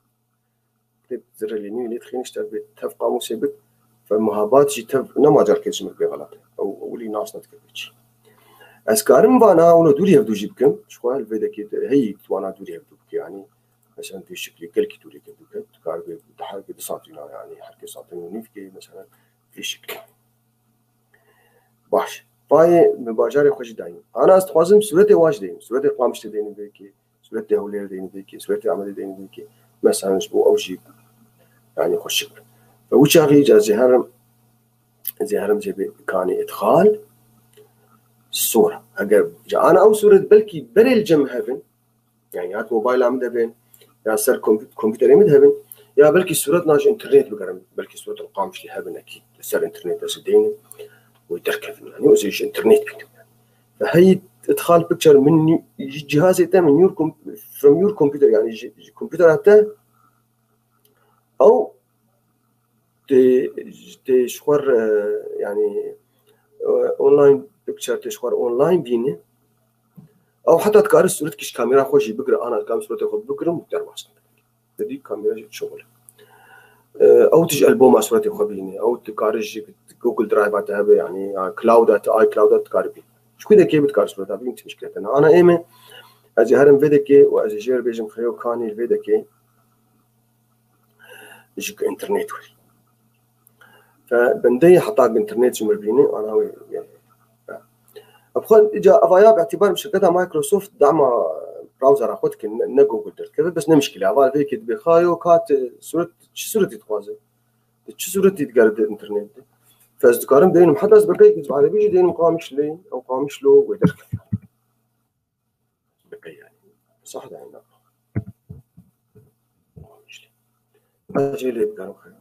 Lê zirelî nî, lê dixîn işte bê tev qamûsê bik, fe muhabat jî tev nema carkê ji min bê xelat. Ew, ew wilî nas nedike bê çi. Ez karim vana wilo dûrî hevdû jî bikim. Ji xwe li vê dekê de heyî tu wana dûrî hevdû bikî, yanî, mesela, vê şiklî gelkî dûrî hevdû ket. Tu karibê di herkê du santîna, yanî herkê santîn û nîv kê, mesela, vê şiklî. Baş. Payê bi bajarê xwe jî dayîn. Ana ez dixwazim sûretê wan jî deynim. Sûretê Qamişlê deynim belkî. Sûretê Hewlêr deynim belkî. Sûretê Amedê deynim belkî. Mesela ji bo ew jî, yanî, xweşik be. Ve wî çaxî ca zê herim, zê herim zê bê kanê îdxal sor. Eger ca ana ew sûret belkî berê li cem hebin, yani ya mobayla min de bin, ya ser kompü-, kompüterê min de hebin, ya belkî sûret na ji internet bigerim, belkî sûret Qamişlî hebin, ekî ser internet ez deynim, wê derkevin, yani, wê ji internet bînim. Ve hey, îdxal picture min ji cihazê te min your com-, from your computer, yani ji, ji kompütera te, ew tê, tê ji xwe re, yani, e, online picture tê ji xwe re online bîne. Ew heta dikare sûretkî ji kamera xwe jî bigire, ana dikare sûretê xwe bigirim û derbas kim. Te dî kamera jî şixul e. Ew tî ji alboma sûretê xwe bîne. Ew dikare ji Google Drive te hebe, yani, ya cloud te, iCloud te dikare bîne. Ji ku dekê bi dikare sûreta bîne, tî mişkile te ne. Ana ê me, ez ê herim vê dekê û ez ê jê re bêjim xeyo kanî li vê dekê ji internet werî. Fe bendeyê heta internet ji mir bîne, ana wê, yani, ha. Bi xwe, îca, ava ya bi îtîbar bi şirketa Microsoft dema browsera xwe dike, ne, ne Google derdikeve, bes ne mişkile. Ava vê yekê dibê xayo, ka te sûret, çi sûretî dixwaze? Te çi sûretî digere di internet de? Fe ez dikarim deynim, heta ez bi rêkê bi erebî jî deynim Qamişlê, ew Qamişlo wê derkeve. Bike yani. Sah de henda. Qamişlê. Ez jê lê bikarim xeyo.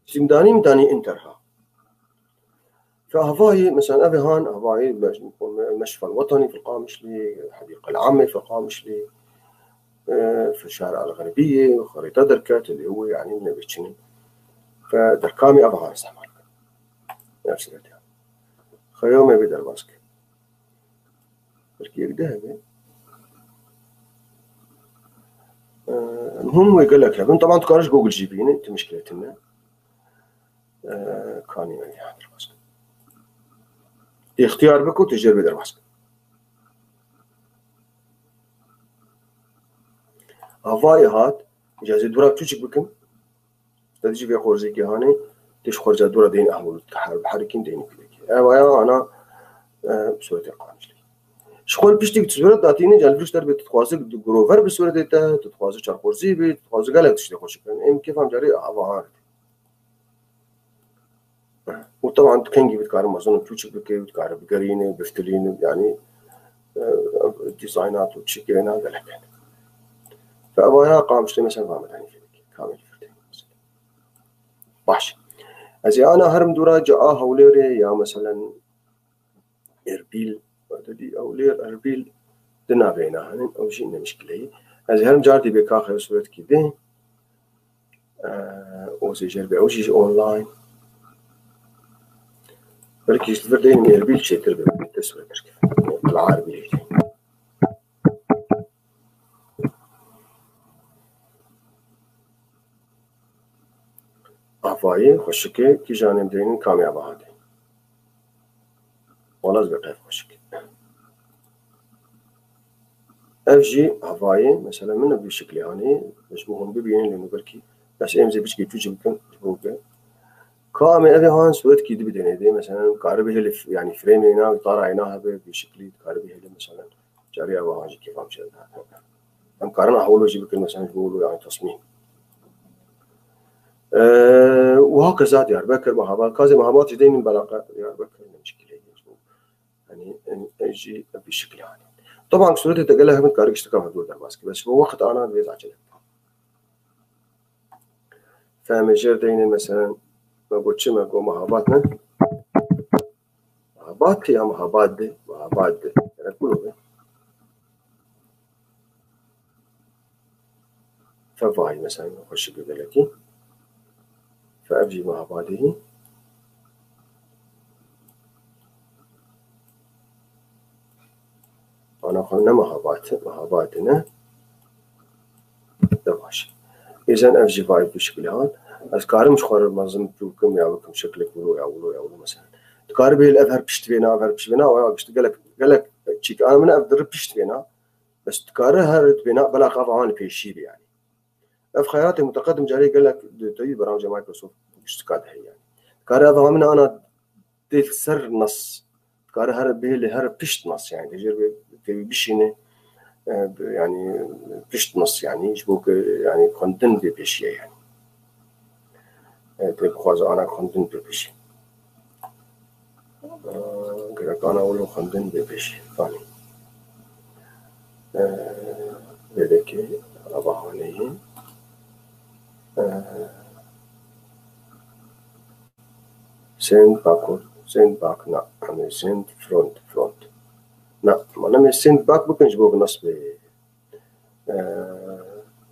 Zîndanî min danî enter ha. Fe havayê, mesela, ev ê han havayê meş-, Meşfa el-Wetanî fil Qamişlî, Hedîqa el-Amê fil Qamişlî, e, fil Şara el-Xerbiyê, xerîta derket, lê wê, yani, nebê çinî. Fe derkamê ev han îstîmal kir. Ev sîret ya. Xeyo me bê derbas kir. Belkî yek de hebe. Ee, muhim wê gelek hebin. Taban tu karî ji Google jî bînî, tu mişkile tune. Ee, kanî me ya derbas kir. Îxtiyar biko tu jêr bê derbas kir. Havayê hat, îcazê dûra çûçik bikim. Te dijî vê xorzîkê hanê, tê ji xorza dûra deyne ehmûl û teher-, herikîn deyne kudekê. Ev aya ana, e, sûretê Qamişlî. Ji xwe piştî ku sûret datîne, cal vir ji te re bê, tu dixwaze du grover bi sûretê te, tu dixwaze çarxorzî bê, tu dixwaze gelek tiştê xweşik bin. Em kêfam carê ava han re. Û teban tu kengî bidkare mezin û çûçik bike, bidkare bigerîne, biftilîne, yanî, e, dîzaynat û çi kirêna gelek hene. Fe evaya Qamişlê mesela va me danî fêrikê, kamilî fêrikê mesela. Baş. Ez ê ana herim dûra ca a Hewlêrê ya meselen Erbîl, te dî Hewlêr, Erbîl di navê hene, ew jî ne mişkileyî. Ez ê herim car dî bê kaxê sûretkî dê. Ee, o zêjer be, o jî online. Belkî ji vir deynim Erbîl çêtir be, te sûret derkeve. Qila Erbîlê. Avayê xweşikê kîjanê deynin kamê ava hate. Wala ez bi qeyf xweşikê. Ev jî avayê, mesela min bi şiklê hanê, ji bo hûn bibînin lê belkî ez êm zê biçkê çûçik bikim, ji bo ke. Kamê ev ê han sûretkî di bidêne dê, mesela karibe hêlê f-, yani frêmê na, tara êna hebe, bi şiklî karibe hêlê mesela. Carî ava han jî kêfam çêdihat. Em karin ahwalo jî bikin, mesela ji bo wilo, yani tasmîm. Ee, û hakeza Diyarbekir, Mehabat, kazê Mehabat jî deynin belaqa Diyarbekir, ne mişkile ye. Yani, en, en jî bi şikil yani. Taban sûretê te gelek hebin, karik işte kama dur derbas ki. Bes bu vakit ana vê acele. Fehmê jêr deyne, mesela, Me got çi? Me got mehabat ne? Mehabat ya mehabat de, mehabat de. Gerek bunu be. Fe vay mesela, xweşik gelekî. Fe ev jî mehabadê hî. Ana xwe ne mehabat, mehabat ne. De baş. Êzen ev jî vay bu şekilde hat. Ez karim ji xwe re mezin bikim ya bikim şekilek wilo ya wilo ya wilo mesela. Dikare bê ev her pişt vêna, ev her pişt vêna, ya işte gelek, gelek çîk. Ana min ev diri pişt vêna. Bes dikare her bêna, bela xava han pêşî be yani. Ev xeyalatê muteqedim carê gelek di tevî beramca Microsoft giştika de heye yani. Dikare ev hamine ana dê li ser nas. Dikare here bihêle here pişt nas yani. Dê jêr bê tevî bişîne, e, yani pişt nas yani. Ji bo ke yani xwendin bê pêşiye yani. E, tê bixwaze ana xwendin bê pêşiye. Gerek ana wilo xwendin bê pêşî. Fanî. Vêdekê ava haneyî. Send backward, send back na. Em ê send front, front. Na, em ê send back bikin ji bo bi nas bê.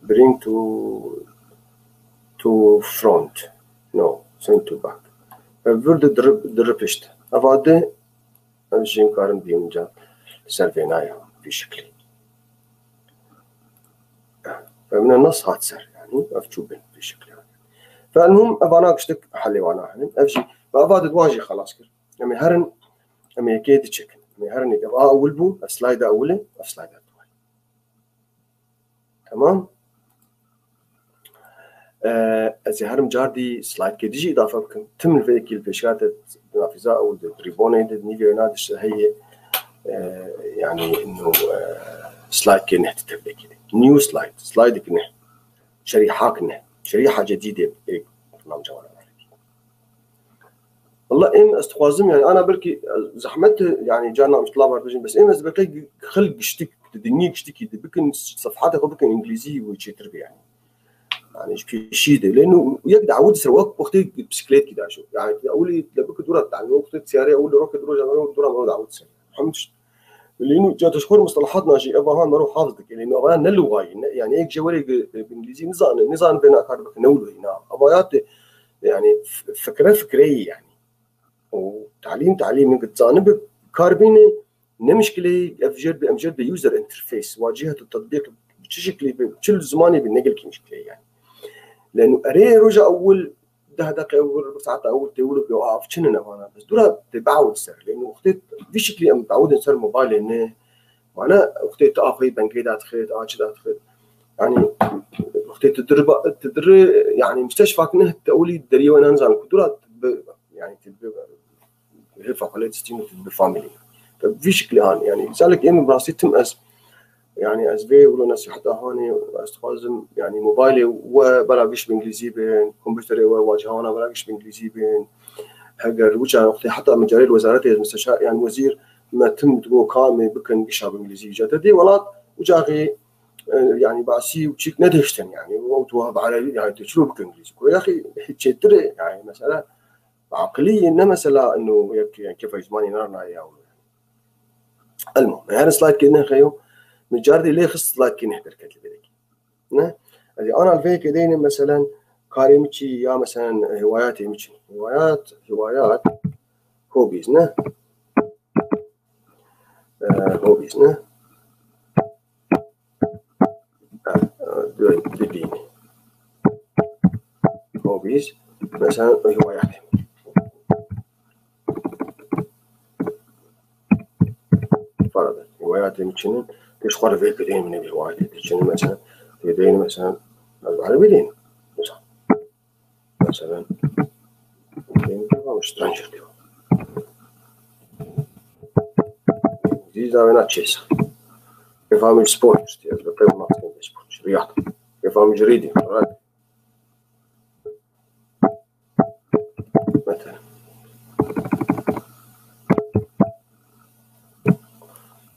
Bring to, to front. No, send to back. Vir di diri, diri pişt. Ava di, em jî karin bînin ca ser vênaya vî şiklî. Femine nas hat ser, yani, ev çû bin vî şiklî. Fe elmûm, ev ana giştik helê wana henin. Ev jî, ve ava di wan jî xelas kir. Em ê herin, em ê yekê diçekin. Em ê herin yek. Ev a ewil bû, ev slayda ewil e, ev slayda duway. Tamam. Ee, ez ê herim cardî slaytkê dijî îdafe bikim. Tim li vê yekî li pêşkate di nafîza ew di rîbonê de nîvê wêna dişte heye. Ee, yani ino, e, slaytkê neh di tevlekê de. New slide, slaydek neh. Şerîhak neh. Şerîha cedîdê ê namca wana. Wala em ez dixwazim yani ana belkî zehmet yani carna em ji tila berdibêjin bes em ez belkî xil giştik di dinyê giştikî de bikin sefhata xwe bikin îngilîzî û çêtir be yani. Yani ji pêşî de lê nû yek dawud ser wek wextê bisikletkî daşo. Yani ewilî le bikî dûra yani wextê siyarê ewil rokê dûra jana dûra me dawud ser. Hemd Lê nû ca tu ji xwe re mustalahat najî, ev aha mero hafz dike. Lê nû ava ne lugayî, ne, yani yek ji werê bi, bi îngilîzî nizane, nizane vê nakar bike, ne wilo yî, na. Ava ya te, yani f-, fikre fikreyî yani. Û talîm talîm, min dizanibe kar bîne, ne mişkileyî, ev jêr bi, em jêr bi user interface, wacihetu tetbîq, bi çi şiklî bi, çi zimanê bi, ne gelkî mişkileyî yani. Lê nû erê roja ewil deh deqe ewil, bir saeta ewil tê wilo pê av çi ne vana. Bes dûra tê biawid ser. Lê wextê vî şiklî em biawidin ser mobaylê ne. Vana wextê tu axwî bengê dadixit, a çi dadixit. Yani wextê tu diri, tu diri, yani müsteşfak ne te ewilî deriyê we ne nizan ku dûra bi, yani tu bi, hê fakulê distîn tu bi famîlî. Te vî şiklî han, yani misalek em rastî tim ez Yani ez vê wilo nesîheta hanê, ez dixwazim, yani mobaylê we bela giş bi îngilîzî bin, kompûterê we waciha wana bela giş bi îngilîzî bin. Heger wisa wextê heta min carê li wezaretê ez misteşar, yani wezîr me tim digo ka em ê bikin gişa bi îngilîzî. Ca te dê welat, wisa xê, e, yani basî û çîk nedihiştin yani. Ew tu bi erebî, yani tu çilo bikin îngilîzî. Ku ya xê çêtir e, yani mesela bi aqilî ne mesela ino yek, yani kêfa zimanê narnaye ya. Elmo. Her slaytkê nexeyo, min cardî lê xist slaytkê neh derket li vêrekê. Ne? Ez ê ana li vê yekê deynim, meselen, karê min çi ya, meselen, hiwayatê min çi? Hiwayat, hiwayat, hobbies, ne? E, hobbies, ne? Ha, e, dibînî. Hobbies, mesela, hiwayatê min. Farz e, hiwayatê min çi ne? Pêş xwe re vê kirê min ê hiwayatê te çi ne? Mesela, tê deyne mesela, ez erebî deyne. Mesela, mesela, deyne tamam, stranger diyor. Zî zavêna çêsa. Kêfa min sport işte, ez bi qey maskên sport. Riyad. Kêfa min reading. Right. Mesela.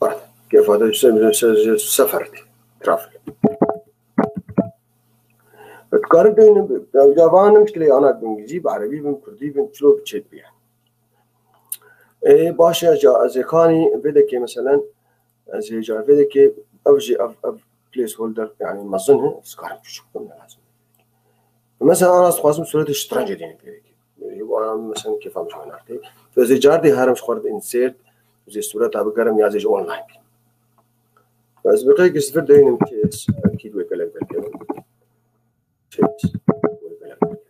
Bak, kêfa de se-, se-, se-, sefer, travel. Dikarin deynin, ya van ne mişkile, ana bi îngilîzî, bi erebî bin, kurdî bin, çilo bi çêt biye. Ê, baş e, ca, ez ê kanî vê dekê, meselen, ez ê ca vê dekê, ev jî, ev, ev placeholder, yani mezin e, ez karim küçük bin, lazim. Mesela, ana ez dixwazim sûretê şitrencê deynim pê vekê. Ê, bu ana, mesela, kêfa min ji wan arte. Ez ê cardê herim ji xwe re insert, ez ê sûreta bigerim ya ez ê ji online bî. Ez bi qey kesî deynim kes, ekîd wê gelek derkevin. Kes wê gelek derkevin.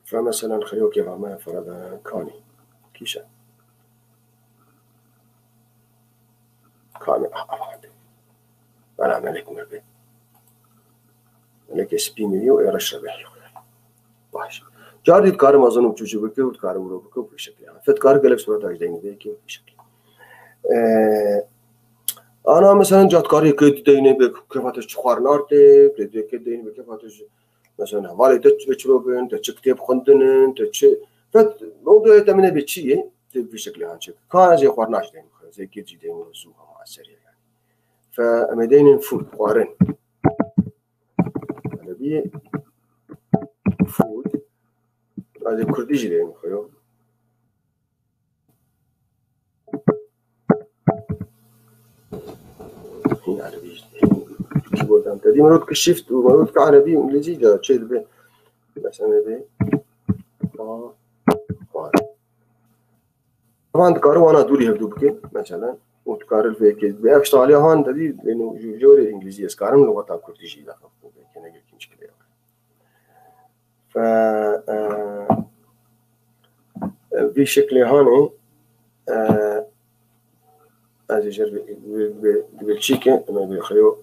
Fe, meselen, xeyo kêfa me ferada kanî. Kîşe. Kanî, ah, ah, ah. Bela melek me be. Melekê spî me yo, ê reş re be. Baş. Cardî dikarim mezin û çûçû bike û dikarim ro bike û vî şeklê. Fe dikar gelek sûreta ji deynî bike û vî şeklê. Ee, ana, meselen, ca dikarî kê deynê be, kêfa te çi xwarin arte, kê deynê be, kêfa te ji, meselen, hevalê te çi çilo bin, te çi kitêb xwendinin, te çi, fe, mewdûyê te mine be çi ye, te vî şeklê han çek. Ka ez ê xwarina ji deynê bixwim, ez ê kê jî deynê zû hema eser ye yani. Fe, em ê deynin food, xwarin. Erebî food. Ez ê kurdî jî deynim xwe yo. Hîn erebî jî deynim. Keyboardan te dî mirov dike shift û mirov dike erebî û îngilîzî de çê dibe. Mesela be. Ba. Xwar. Taban dikare wana dûrî hevdû bike, mesela, û dikare li vê yekê, bi ev ştaliya han de dî, lê no ji, ji wêrê îngilîzî ez karim li weta kurdî jî daxil bike, ne gelkî mişkile ye. Fe, e, e, vî şeklê hanê, e, ez ê jer bi, bi, bi, bi çîke, em ê bi xeyo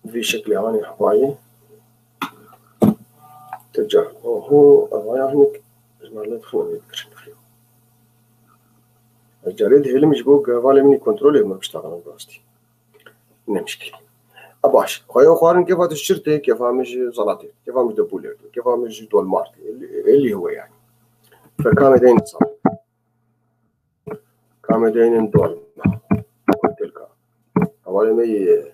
Vî şeklê hanê hevayê. Te ca. Oho, hevaya hinek ji me re dixin, em ê bikirin xeyo. Ez carê dihêlim ji bo ku hevalê min î kontrolê me biştaxin rastî. Ne mişkilî. A baş. Xweya xwarin kêfa tu ji çir tê, kêfa min ji zelatê, kêfa min ji debûlê tê, kêfa min ji dolmar tê. Elî, elî hewe yani. Ferka me deyne sal. Kamê deynin dolma. Kutilka. Hevalê me yê,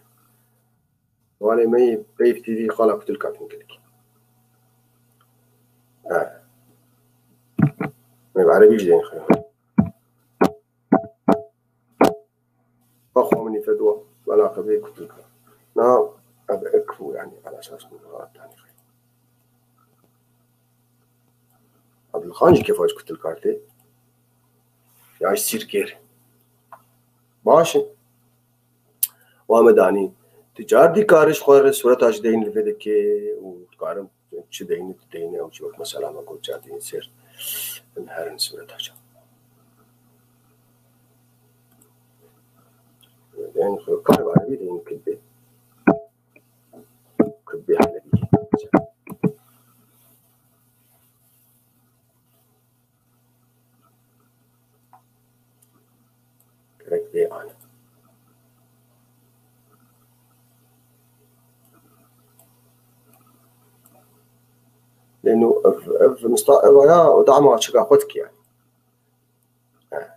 hevalê me yê Peyv T V xala kutilka tîn kilik. Ha. Me bi erebî jî deynin xeyo. Xwe min îfedwa. Wela xebê kutilka. Na, ev ek bû yani, ala esas bû, ha, tanî xeyo. Abdulxan jî kêfa ji kutilkar tê. Ya ji sîrkêr. Baş e. Wa me danî. Tu car dî kariş xwe re sureta ji deyn li vê dikê û dikarim çi deyni tu deyni ew çi wek mesela me got car dî sêr. Em herin sureta çi. Deyn xwe kar var bir deyn kilbê. Kilbê helebî. Gerek bê ane. Lêno ev, ev mista-, ev ya dama çika xwe dikiye. He.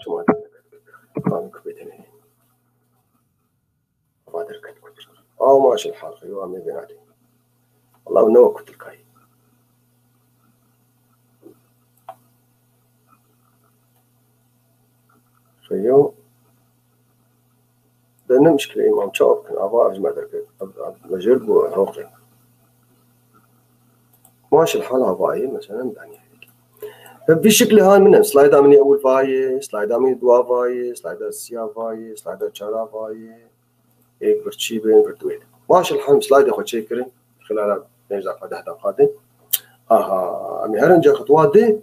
Çima dikkat? Kanun küpetene. Ava derket kutir. Aw maşel hal xeyo amê venadê. Allah ne wek kutir kay. Xeyo. De ne mişkile îmam çawa bikin. Ava ev ji me derket. Ev, ev mejêr bû roqê. Maşel hal avayê, mesela, danî. Bi vî şeklê han min e. Slayda min ê ewil vayê, slayda min ê dua vayê, slayda siya vayê, slayda çara vayê. Êk birçî bên, bir duwê. Maşel hal min slayda xwe çêkirin. Xilala pênc deqa, deh deqa de. Aha, em ê herin ca xitwa de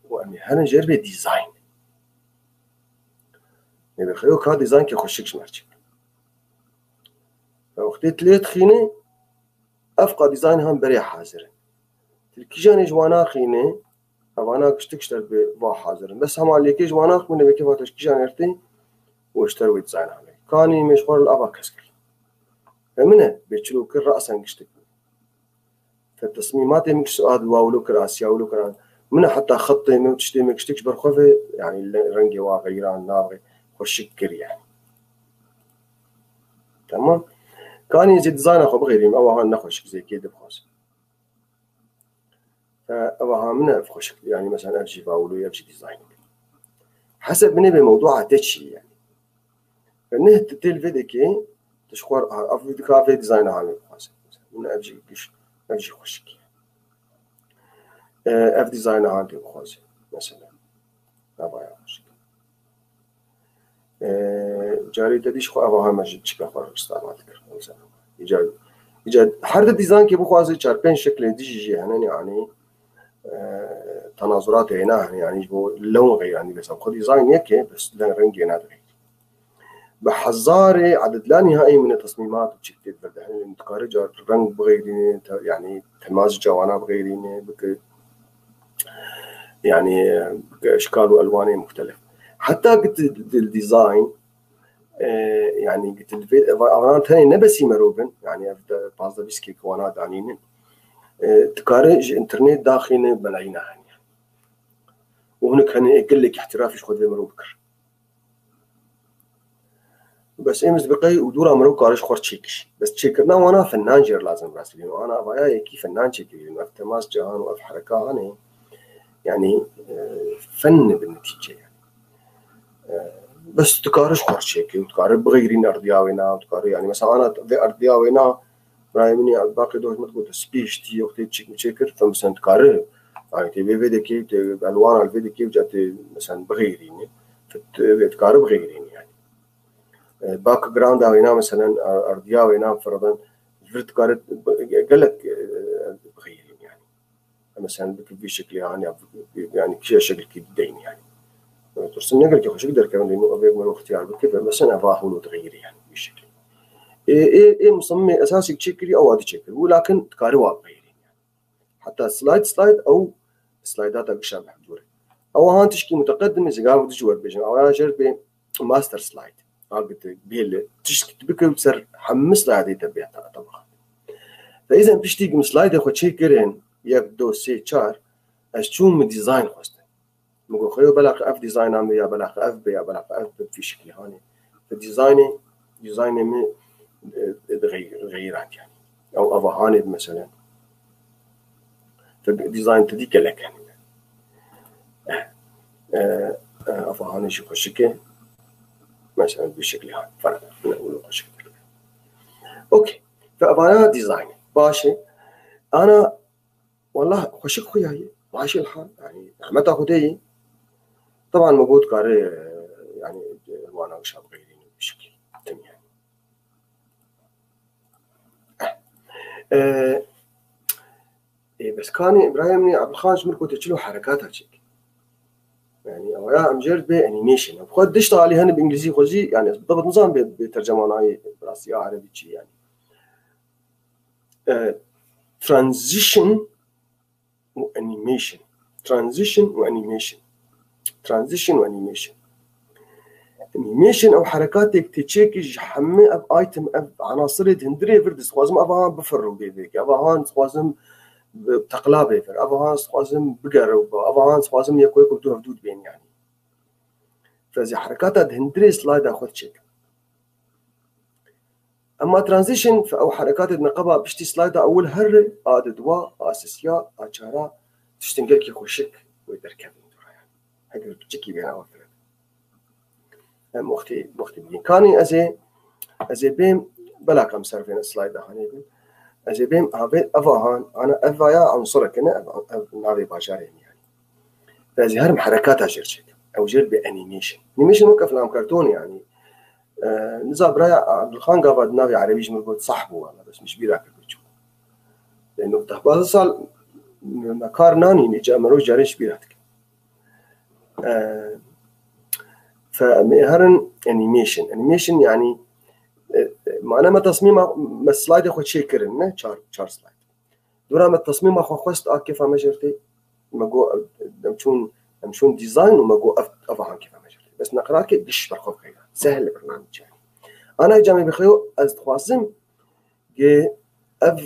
û em ê herin jêr bê dîzayn. Nebe xeyo ka dîzaynkê xweşik ji me re çêkin. Wextê tu lê dixînî, ev qa dîzayn han berê hazir in. Tu li kîjanê ji wana xînî, evana giştik ji te bi va hazir in. Bes hema lêkê ji wana xwînî, vekê va te ji kîjan ertî û ji te re wê dîzayn hane. Kanî me ji xwe re li ava kes kir. Ve min e, bê çilo kir, rasen giştik. Fe tesmîmatê min kişt, a di wa wilo kir, a siya wilo kir. Min heta xetê min û tiştê min kişt, kişt ber xwe ve, yani le-, rengê wa xeyran navê xweşik kir yani. Tamam. Kanî ez ê dizayna xwe bixêrîm, ew aha ne xweşik zêkê dibixwazim. Fe ew aha min ev xweşik, yani mesela ev jî vawlo, ev jî dizaynik. Heseb min ê bê mewdua te çi yani. Fe neh tu tê li vê dekê, tu ji xwe, ev dika vê dizayna hanê bixwazim. Min ev jî giş, ev jî xweşik. E, ev dizayna han tê bixwazim. Mesela. Navaya xweşik. E, carê te dî ji xwe ev aha me ji çika xwe ristana dikir. Mesela. Îca, îca her di dîzankê bixwaze çar pênc şeklê dijî jî hene, yani, e, tenazuratê hene, yani, ji bo lewn xeyranî, mesela xwe dîzayn yek e, bes len rengê ne dixeyr. Bi hezarê ededla nihayî min e tesmîmat û çik tê vir de hene, dikare car reng bixeyrîne, te-, yani, temas cawana bixeyrîne, bike, yani, bike eşkal û elwanê muxtelif. Heta ki tu dil dîzayn, e, yani, ki tu divê, eva-, avanan tenê ne besî mero bin, yani, ev de pazdeh bîst kek wana danînin. E, dikare ji înternet daxîne belayîna hene. Û hinek hene ê gelek îhtîrafî ji xwe divê mero bikir. Bes êm ez dibiqey û dûra mirov kare ji xwe çêkir. Bes çêkirina wana fenan jê re lazim rastî bînin. Ana avaya yekî fenan çêkirîn. Ev temas cahan û ev hereka hanê. Yani, e, fen ne bi netîce yani. E, bes tu kare ji xwe çêkir û tu kare bixeyrîn erdiya wê na, tu kare yani mesela ana vê erdiya wê na, Birayê min ê baqê doh min digot, spî ştî yoxtê çik mi çêkir, tu mesela dikare. Yani tê vê vê dekê, tê elwana li vê dekê, uca tê mesela bixeyrînî. Tu vê dikare bixeyrînî yani. E, backgrounda wêna mesela, ar-, ardiya wêna firadan, vir dikare bi-, gelek, e, bixeyrînî yani. Mesela bike vî şeklê, yani, yani kişiya şekilkî deyn yani. Dursun ne gelkî xweşik derkevin, deyn o vê mero ixtiyar bike, ve mesela va hûlo dixeyirî yani vî şeklê. Ê, ê, ê musamimê esasî çêkirî, ew adî çêkir. Welakin dikare wa bixeyirî. Heta slide, slide, ew slideata gişa bi hevdû re. Ew han tişkî muteqedim e, zigav dij werbêjin. Ew ya jêr bê master slide. Agite bêle, tişt bike û ser hemî slide te bê ta, ta baxa. Te îzen piştî gim slide xwe çêkirin, yek, do, sê, çar, ez çûm min dîzayn xwestin. Min got, xeyo belaxi ev dîzayna min ya belaxi ev be ya belaxi ev be fîşikî hanê. Te dîzaynê, dîzaynê min, e, e, xey-, xeyrat yani. Ew eva hanê mesela. Te dîzayn te dî gelek yani. E, e, e, eva hanê jî xweşik e. Mesela bi şeklî han. Ferq. Ne, û xweşik e. Okey. Fe evana dîzayn. Baş e. Ana Wallah xweşik xuya ye. Maşel hal. Yani rahmeta Xwedê ye. Taban me got kare, yani, wana wişa bixeyrîn bi şeklî. Tim yani. Eh. E, e, bes kanî Îbrahîm nî Ebdulxan ji min gote çilo herekata çek. Yani, ew ya em jêr bê animation. Xwe dişt alî hene bi îngilîzî xwe jî, yani, ez bi nizam bê, bê tercemanayê bi rastî ya erebî çi yani. E, transition û animation. Transition û animation. Transition û animation. Animation ew herekatê tê çêkî ji hemî ev item, ev anasirê di hundirê vir dixwazim ev han bifirro bê vêkê. Ev han dixwazim bi teqla bê vir. Ev han dixwazim bigere û ev han dixwazim yek û yek û du hevdû dibên yani. Fe ez ê herekata di hundirê slayda xwe diçêkim. Ema transition, fe ew herekatê di neqeba piştî slayda ewil here, a di dua, a sisiya, a çara, tiştin gelkî xweşik wê derkevin dûra yani. Heger piçikî bêna wefire. Em wextê, wextê bigîn. Kanî ez ê, ez ê bêm, belak em ser vêne slayda hanê bin. Ez ê bêm, avê, eva han, ana eva ya unsurek ne, ev, ev navê bajarê min yani. Ez ê herim herekata jêr çêkim. Ew jêr bê animation. Animation weke film karton yani. E, niza biraya Abdulxan gava di navê erebî ji min got sah bû wala, bes min ji bîra kir çû. E, nokta. Bazı sal me kar nanî, nîca me roj carê ji bîra dikim. E, fe, me herin animation. Animation yani, e, e, mane me tasmîma, me slayda xwe çêkirin, ne? Çar, çar slide. Dora me tasmîma xwe xwest a kêfa me jêr tê. Me got, em çûn, em çûn dîzayn û me got ev, ev han kêfa me jêr tê. Bes neqrakê giş ber xwe bixeyra. Sehl bernamî çi. Ana ca me bixeyo, ez dixwazim ki ev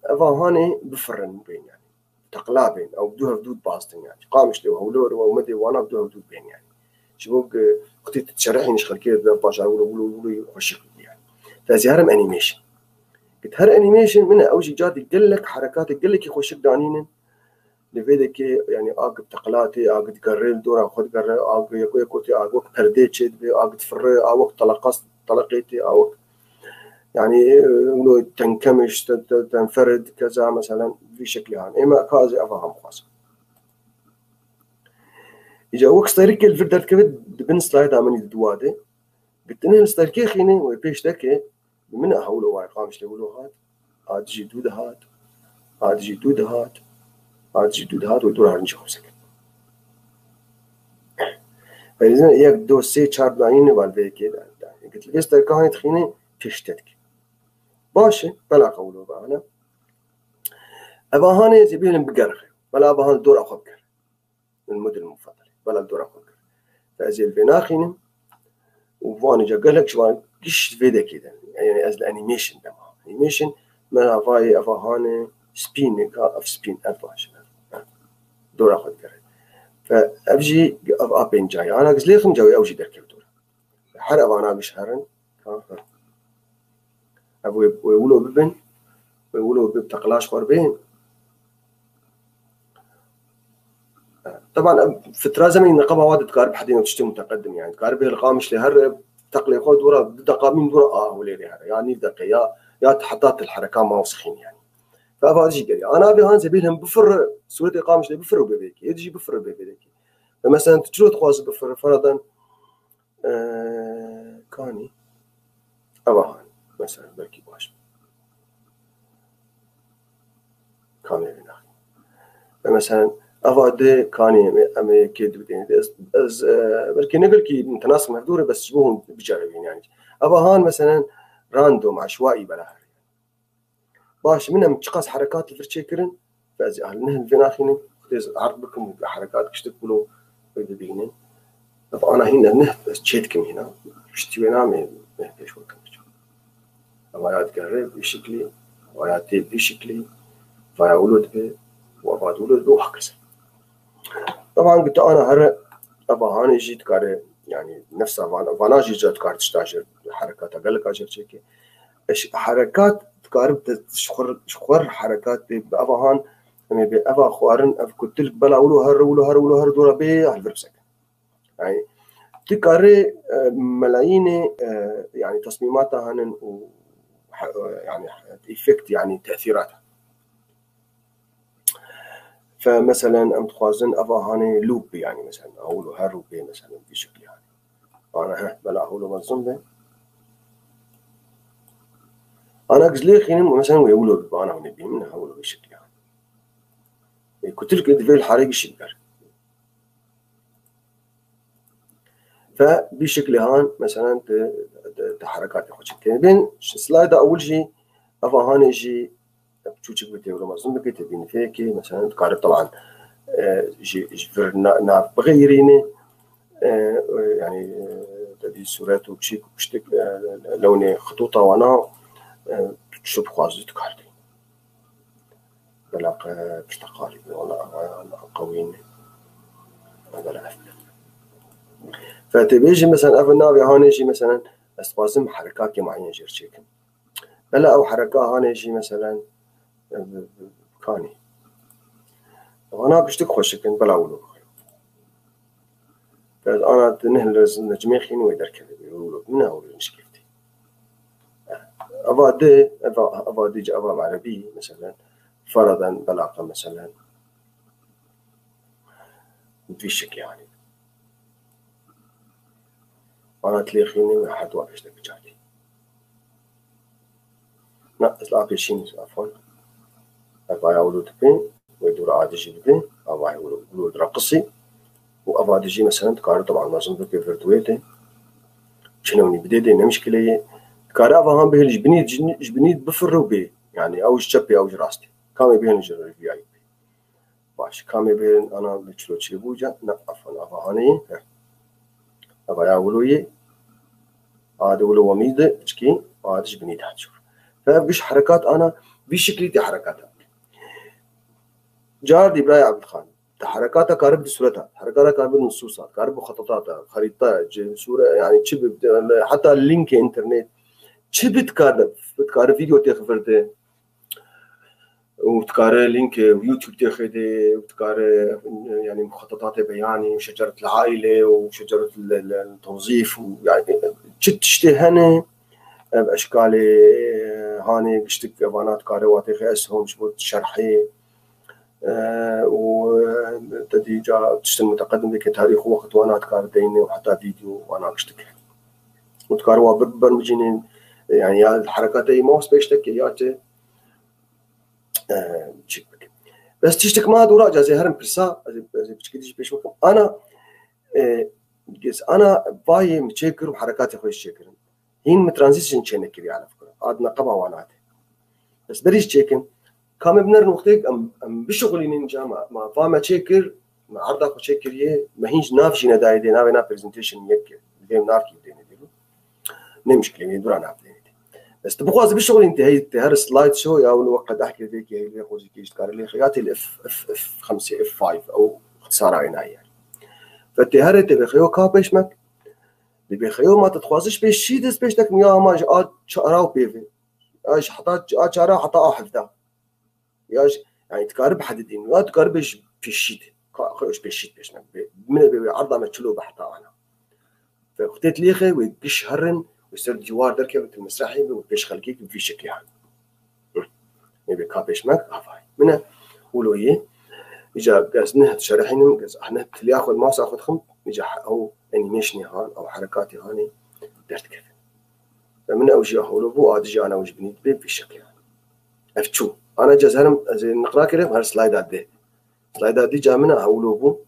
Eva hanê bifirin bên yani. Teqla bên. Ew du hevdû dibastin yani. Qamişlê û Hewlêr û Amedê wana du hevdû bên yani. Ji bo ku xwetî tu dişerihîn ji xelkê de paşa wilo, wilo, wilo xweşik bû yani. Te ez ê herim animation. Git her animation min e, ew jî cadî gelek herekatê gelekî xweşik danînin. Li vê dekê, yani, a ku teqla tê, a ku digerê, li dora xwe digerê, a ku yeko yeko tê, a wek perdê çê dibe, a ku difirre, a wek teleqas, teleqê tê, a wek, yani, e, wilo tenkemiş, te-, te-, tenferid, keza, meselen, vî şeklî han. Ême ka ez ê eva han bixwazim. Îca wek stêrikê li vir derdikeve di bin slayda min î di dua de. Gitine li stêrikê xîne wê pêş deke, bi min e hewlo wayê Qamişlê wilo hat, a dijî dû dihat, a dijî dû dihat, a dijî dû dihat wê dora rincî xwe bisekine. Berîzin yek, do, sê, çar danîne wan vê yekê de, de. Git li vê stêrika hanê dixîne pêş te dike. Baş e, bela qewlo be ana. Eva hanê zê bêlin bigerixe. Bela eva han dora xwe bigere. Min mudil mufadil. Bela dora xwe bigere. Te ez ê li vê naxînim û van îca gelek ji wan giş vê dekê de. Yani ez li animation de ma. Animation me avayê eva hanê spîn ka ev spîn ev baş e. Dora xwe digere. Ve ev jî ev a pênca ye. Ana giz lêxin cawê ew jî derkeve dora. Her evana giş herin. Ev wê, wê wilo bibin. Wê wilo bi teqlaş xwe bibin. Teban ev fitra zemenî neqeba wa de dikare bihedîne tiştê muteqedim yani. Dikare bê li Qamişlê here teqlê xwe dora du deqa bîn dora a Hewlêrê here. Ya nîv deqe ya, ya heta til hereka ma sixîn yani. Ve eva jî geriya. Ana vê han zê bê hem bifirre, sûretê Qamişlê bifirre bê vê yekê. Êdî jî bifirre bê vê yekê. Ve mesela tu çilo dixwazî bifirre, feradan Ee, kanî. Eva han. Mesela belkî baş. Kanî vê naxî. Ve mesela eva de kanî em ê, em ê kê dibdên. Ez, ez, e, belkî ne gelkî tenasim hevdû re bes ji bo hûn biceribîn yani. Eva han mesela random, eşwaî bela herî. Baş, min em çiqas herekat li vir çêkirin, ez ê li neh li vê naxînim, xwedê ez erd bikim û herekat giştik wilo wê bibînin. Ev ana hîn ev neh ez çê dikim hîna. Piştî wê namê neh pêş we kim biçim. Ev aya digere vî şiklî, ev aya tê vî şiklî, ev aya wilo dibe, û eva wilo dibe û hakeza. Teban ku tu ana here eva hanê jî dikare, yani nefsa van-, vana jî ca dikar tişta jê, herekata geleka jê çêke. Eş, herekat dikare bi te-, ji xwe, ji xwe herekat bê, bi eva han, em ê bê eva xwarin, ev kutil bela wilo here, wilo here, wilo here dora bê, ah, li vir bisek. Yani, dikare, e, melayînê, e, yani tesmîmata hanin û he-, e, yani efekt, yani tesîrat. Fe, meselen, em dixwazin eva hanê loop be, yani, meselen, ewlo her loop be, meselen, vî şeklî, yani. Ana, heh, bela ewlo mezin be. Ana giz lê xînim, meselen, wê ewlo be, ana hûn ê bînin, ewlo vî şeklî, yani. E, kutilk divê li harê gişî biber. Fe, vî şeklî han, meselen, di, di, di herekatê xwe çêkirî. Bên, slayda ewil jî, eva hanê jî, Çûçik bi têwilo mezin bike, tê bînî fêkê, meselen, dikare, teban, e, ji, ji vir na-, nav bixeyirîne, e, e, yani, e, te dî sûret û çîk û piştik, e, lewnê xitûta wana, e, tu çi bixwazî dikar tê. Belaq, e, pirteqalî be, wala, e, qewî ne. Belaq. Fe tê bêjî, meselen, ev navê hanê jî, meselen, ez dixwazim herekatê mueyen jê re çêkim. Bela ew hereka hanê jî, meselen, e, bi, bi, bi kanî. Wana piştik xweşik in, bela wilo bixwe. Ez ana tu neh li necmê xîn wê derkeve bê, wilo min e, wilo nişkefte. Eva di, eva, eva di, eva erebî, meselen, feradan belaqa, meselen, vî şeklî hanî. Ana tilê xînê wê her dua pêş de bicartî. Na, ez la pêşîn, afon. Ev aya wilo dibê, wê dûra adijî bibê, avayê wilo, wilo dira qisî. Û ev adijî, meselen, dikare teban mezin bike vir duwê de. Çi newnî bidê de, ne mişkile ye. Dikare eva han bihêl ji binî, ji, ji binî bifirre û bê. Yani, ew ji çepê, ew ji rastê. Kamê bihêl ji reviyayî bê. Baş, kamê bêrin ana bi çilo çêbû ca, ne, afan, ava hanê ye, he. Ava ya wilo ye, a de wilo wemî de, çikî, a de ji binî de hat şûr. Ve ev giş herekat ana, Vî şeklî tê herekata. Car dî birayê Ebdulxan. Te herekata karibe di sureta, herekata karibe di nusûsa, karibe muxetetata, xerîta, ce-, sûre, yani çi bi, heta linkê internet, çi bi dikare, dikare vîdeo têxe vir de, û dikare linkê YouTube têxe de, û dikare, yani muxetetatê beyanî, û şeceret el-aîle, û şeceret el-, el-, el-, tewzîf, û yani çi tiştê hene, ev eşkalê hanê giştik evana dikare watêxe eshom ji bo şerhê, e, û, e, te dî ca tiştin muteqedim dike tarîx û wext wana dikare deyne û heta vîdeo wana giştik. Û dikare wa bir, bermicînên, yani ya herekatê mouse pêş dike ya te, e, çik bike. Bes tiştik ma dûra ca ez ê herim pirsa, ez ê, ez ê piçkî dî jî pêş bikim. Ana, e, gez ana vayê min çêkir û herekatê xwe jî çêkirin. Hîn min transition çênekirî, elef kura. Ad neqeba wan ate. Bes berî çêkin. Ka me binerin wextêk em, em bişixulînin ca ma, ma va me çêkir, me erda xwe çêkiriye, me hîn nav jî nedayê dê, navê na presentation yek kir. Dê nav kî dêne dê. Ne mişkilê wê dura nav dêne dê. Bes tu bixwazî bişixulîn tê hey, tê her slide show ya wilo wek qedeh kir dê ki hey lê xwe jî kêş dikare lê xeyatê li F, F, F xemsê, F five ew ixtisara wê nayê yani. Ve tê herê tê bê xeyo ka pêş mek, Dibê xeyo ma tu dixwazî ji pêşî dest pêş nekin ya ma ji a çara û pêvê. Ya ji heta a çara heta a hevdeh. Ya ji, yani dikare bihedidîn. Ya dikare bê ji pêşî de. Ka xeyo ji pêşî de pêş nekin. Bê, min ê bê wê erda me çilo be heta ana. Ve xutê dilê xê wê giş herin, wê ser dîwar derkevin, tu mesrehê be, wê pêş xelkê ki vî şeklî herin. Nebe ka pêşmek avay. Mine uloyê. Îca ez ne şerehînim, ez ne tiliya xwe, masa xwe dixim, îca ew animationê han, ew herekatê hanê derdikevin. Ve min ew jî holo bû, adi jî ana ew ji binî dibê vî şeklê. Ev çû. Ana ca ez herim, ez ê niqra kirim, her slayda dê. Slayda dî ca min a hewlo bû.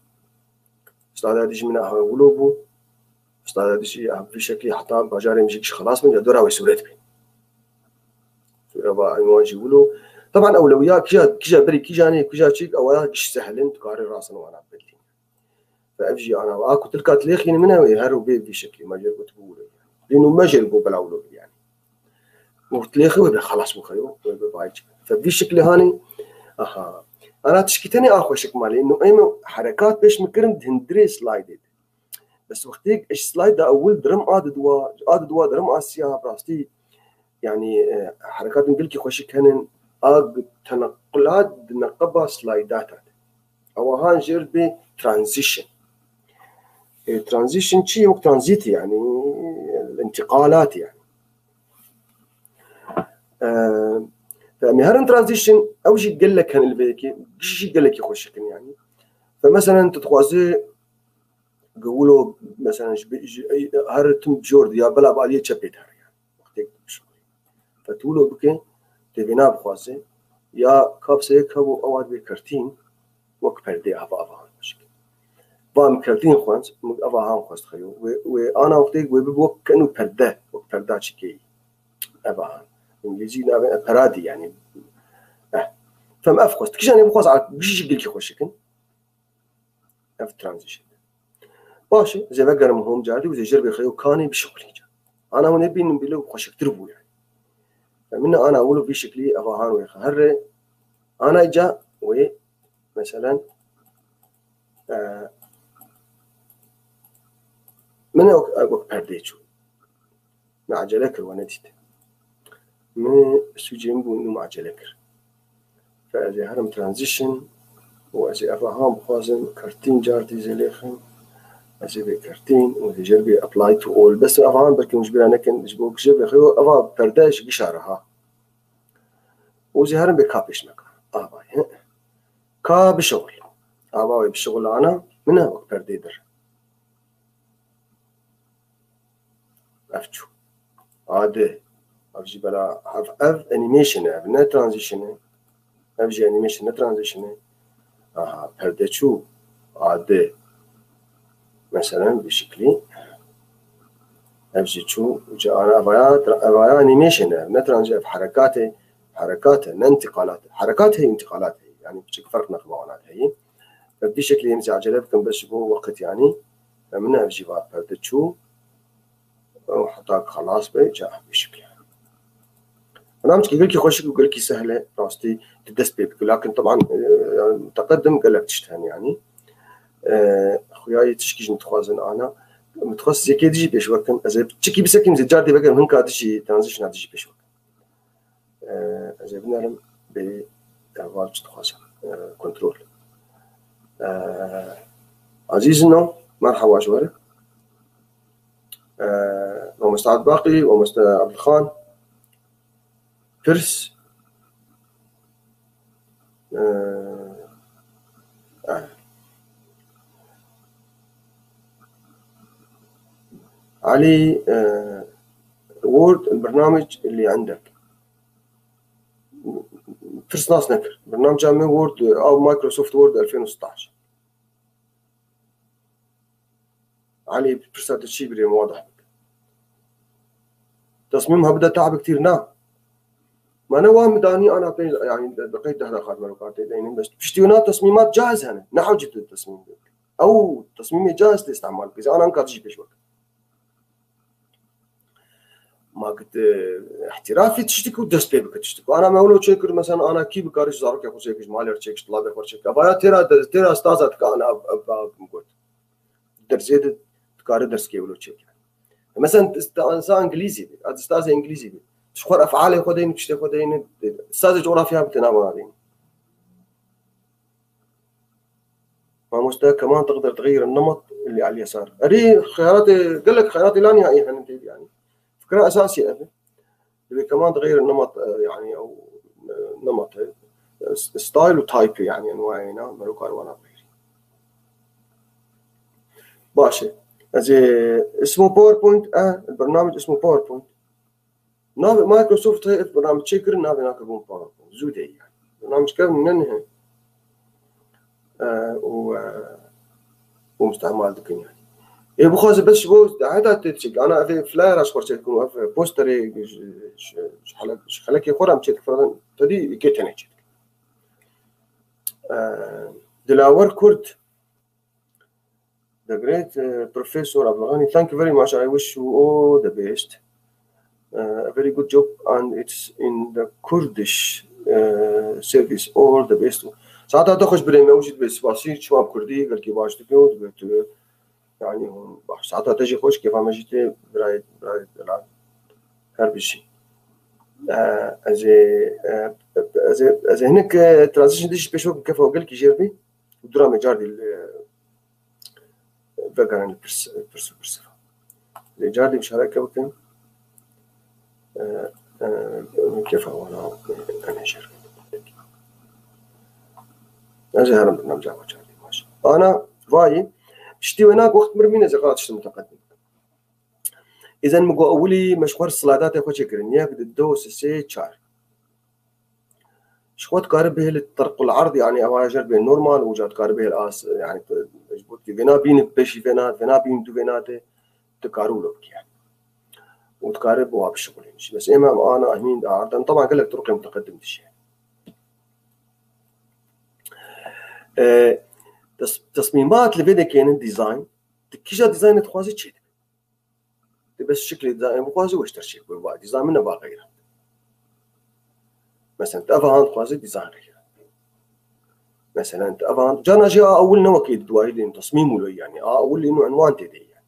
Slayda dî ji min a hewlo bû. Slayda dî jî a vî şeklî heta bajarê min jî giş xelas bin, ca dora wê sûret bê. Sûre va wan jî wilo. Taban ewlewiya kija, kija berî kija nê, kija çîk, ew ya giş sehil in, tu karî rasin wana bildî. Ve ev jî ana, a ku tilka tilêxîne min e, wê her û bê vî şeklî, me jêr got bû wilo. Lê nû me jêr got bela wilo bî yani. Û tilêxî wê be xelas bû xeyo, wê be vayç. Fe vî şeklî hanî, aha. Ana tişkî tenê a xweşik malê, nû em herekat pêş min kirin di hundirê slaydê de. Bes wextêk ji slayda ewil dirim a didwa, a didwa dirim a siya, bi rastî, yani, e, herekatên gelkî xweşik henin, a tenequlat di neqeba slaydata de. Ewa han jêr dibê transition. E, transition çi? Wek transit yani, intikalat yani. E, em ê herin transition, ew jî gelek henin li vê yekê, jî gelekî xweşik in yani. Fe meselen tu dixwazî Gewilo, mesela, ji, ji, her tim jor diya, bela bi aliyê çepê de heriya. Wextê bişuxulî. Fetûlo bike, tê vê nabixwaze, ya kapseyek hebû, ewa dibê kertîn, wek perdê ava, ava han xweşik. Va min kertîn xwend, min ava han xwest xeyo. Wê, wê ana wextê wê bibe wek kenu perde, wek perda çikeyî. Eva han. Îngilîzî navê, e, peradî yani. Eh. Fem ev xwest. Kijanê bixwaz, a, bijî jî gilkî xweşikin. Ev transition. Baş e, zê vegerim home cardî û zê jêr bê xeyo kanê bişuxulî ca. Ana hûn ê bînin bîlo xweşiktir bû yani. Ve min ana wilo vî şeklî eva han wê herre. Ana ca wê, meselen, e, min e wek, wek perdê çû. Me acele kir, we nedît. Min sûcê min bû, nû me acele kir. Fe ez ê herim transition û ez ê eva han bixwazim, kertîn car dî zê lêxim. Ez ê bê kertîn û dê jêr bê apply to all. Bes eva han belkî hûn ji bîra nekin, ji bo gijê bê xeyo, eva perde ji gişa re ha. Û zê herim bê ka pêş neka. Ava ye. Ka bişuxul. Ava wê bişuxul ana, min e wek perdê dir. Ev çû. Adi. Ev jî bela, ev, ev animation e, ev ne transition e. Ev jî animation ne transition e. Aha, perde çû. Adi. Meselen, vî şeklî. Ev jî çû. Ca ana evaya, evaya animation e, ev ne transition, ev herekat e. Herekat e, ne intikalat e. Herekat heye, intikalat heye. Yani, piçek ferq nexwe wana heye. Ev vî şeklî em zî acele bikin, bes ji bo weqt yani. Em ne ev jî va perde çû. Ew heta xelas be, ca ev vî şeklî. Bernamecekî gelkî xweşik û gelkî sehl e, rastî tu dest pê bikî. Lakin teban, e, teqedim gelek tişt hene, yanî. E, xuya yê tişkî jî min dixwazin ana. Min dixwest yekê dijî pêş wekim. Ez ê çikî bisekîm zê car dê vegerim hinka dijî, transition-a dijî pêş wekim. E, ez ê binerim bê heval çi dixwazim. E, kontrol. E, Azîzino, merhaba ji we re. E, Mamoste Abdbaqî, Mamoste Abdulxan. Pirs. Ee, ee. علي، ee, Word البرنامج اللي عندك. Pirs nas nekir. Bernameca me Word, ew Microsoft Word elfên û sitaş. Elî, pirsa te çi birê min wadih bike. Tesmîm hebide te'b kir na. Ma ne wan mi danî ana pê, yanî bi qeyd deh daxat me rokatê deynin bes. Piştî wina tesmîmat caiz hene. Ne hewcî tu tesmîm bike. Ew tesmîmê caiz tê îstemal bike. Ana anka dijî pêş wek. Ma git, e, ihtirafî tiştik û dest pê bike tiştik. Ana me wilo çêkir, mesela ana kî bikare ji zarokê xwe çêkir, ji malê re çêkir, ji labê xwe çêkir. Ava ya têra, têra staza dike ana ev, ev, ev got. Dersê de dikare derskê wilo çêkir. Mesela sta-, sta îngilîzî bî, ad staza îngilîzî bî. Ji xwe efalê xwe deyni, piştê xwe deyni, staza coğrafya bi têna vana deyni. Mamoste, كمان تقدر تغير النمط اللي على اليسار. Erê, xeyaratê, gelek xeyaratê la nihayî hene tê, yanî. Fikra esasî ev e. Divê كمان تغير النمط, e, yanî, ew, e, nemat e. E, s-, style û type, yanî, enwayê na, merokar wana bixêrî. Baş e. Ez ê, اسمه PowerPoint, e, البرنامج اسمه PowerPoint. Navê Microsoft heye, ev bername çêkirin, navê nake bûn PowerPoint. Zû de yani. Bername kevn ne nihe. E, û, e, û mustemal dikin yani. Ê bixwaze bes ji bo heta tê çêk. Ana ev flyer ji xwe çêdikin û ev posterê ji, ji, ji xelek-, ji xelekê xwe re em çêdikin. Tedî kê tenê çêdikin. E, Dilawer Kurd. The great, uh, Professor Abdulghani, thank you very much. I wish you all the best. Uh, a very good job, and it's in the Kurdish, uh, service. All the best. Saeta te xweş birê me, û jî dibê spasî, çima bi Kurdî, gelkî baş dike û dibê tu, yani, baş. Saeta te jî xweş, kêfa me jî tê, birayê, birayê delal. Her bijî. Eh, ez ê, eh, ez ê, ez ê hinek, eh, transition dijî pêş wek kefa gelkî jêr bî. Û dura me cardî li, eh, vegerin li pirs, pirs û pirsira. Lê cardî muşareke bikin. Eh, eh, kefa wana, eh, em ê jêr. Ez ê herim birnamca xwe cardî baş. Ana, vayî, piştî wê nak wext mir mîne, ez ê qala tiştim muteqedim. Îzen min got ewilî me ji xwe re slaydatê xwe çêkirin. Yek, di, du, sê, sê, çar. Ji xwe dikare bihêle terqul erd, yani ev aya jer bê normal û ca dikare bihêle as, yani ji bo vêna bîne, pêşî vêna, vêna bîn du vêna de dikare wilo bike. Û dikare bi wa bişixulîne jî. Bes ême em ana hemîn de arden. Taban gelek turuqê muteqedim dişê. E, tes-, tesmîmat li vê dekênin dizayn. Tu kîja dizaynê dixwazî çêdibe. Tu bes şiklê dizaynê bixwazî weşter çêk bibe. Va, dizayn min ne va xeyran. Mesela tu eva han dixwazî dizayn xeyran. Mesela tu eva han, cana jî a ewil ne wekî di duayî de yên tesmîm wilo yani. A ewil êno enwan tê de yani.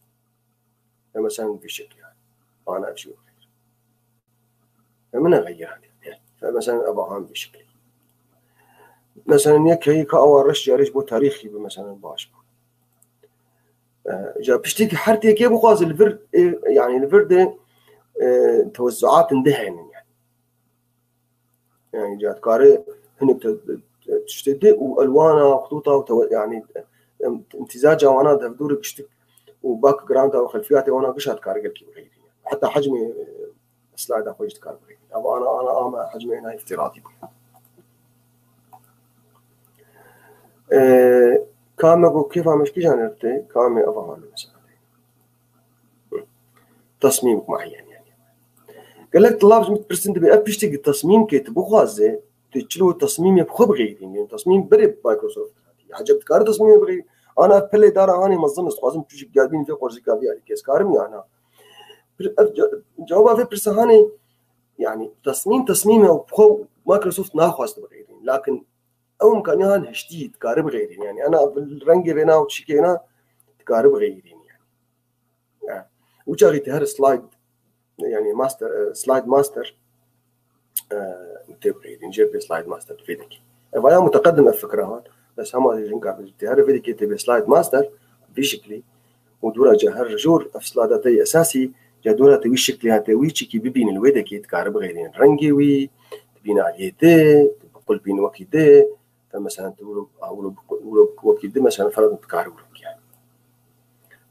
Ya mesela vî şiklî yani. Ana ev jî wekî. Em neğeyirandî. Mesela ev ahan vî şiklî. Mesela yek heyî ka awa reş carê ji bo tarîxî bi mesela baş bû. E, ja piştî ki her têkê bixwaze li vir, e, yani li vir de, e, tewezzuatin de hene yani. Yani ca dikare hinek te, te, tiştê de û elwana, xututa û tewe-, yani, em, imtîzaca wana devdûrê giştik û background û xelfiyatê wana gişa dikare gelkî bixeyî. Heta hecmê, e, slayda xwe jî dikar bixî. Ev ana, ana, ana hecmê ena îftiratî bûye. E, kame ku kêfa me ji kîjan re tê, kame ev ana mesela. Tesmîm muayyen yani. Gelek tilab ji min dipirsin dibê, ev piştî ki tesmîm ke tu bixwaze, tu çilo tesmîmê bi xwe bixeyî, yani tesmîm berê Microsoft. Eceb dikare tesmîmê bixeyî. Ana ev pilê dara hanê mezin, ez dixwazim tu jî gavîn vê xwerzîka vî alî kes karim ya ana. Pir-, ev ce-, cewaba vê pirsa hanê, Yani tesmîm, tesmîm e û xwe Microsoft naxwest bixêrîn. Lakin ew imkaniya han hiştî dikare bixêrîn. Yani ana rengê vêna û çîkê vêna dikare bixêrîn yani. Yani, û çaxî te her slide, yani master, e, slide master, e, tê bixêrîn, jê pê slide master vê dikî. Ev aya muteqedim ev fikra hat. Bes hema jin ka te her vê dikî tê bê slide master, vî şiklî. Û dûra ca her jor ev slide te esasî, ca dûra te wî şiklî hate, wî çîkî bibînin, wê dikî dikare bixêrîn. Rengê wî, dibîn aliyê te, bi qulpîn wekî te, Te mesela tu wilo, wilo, wilo wekî di mesela ferad dikare wilo yani.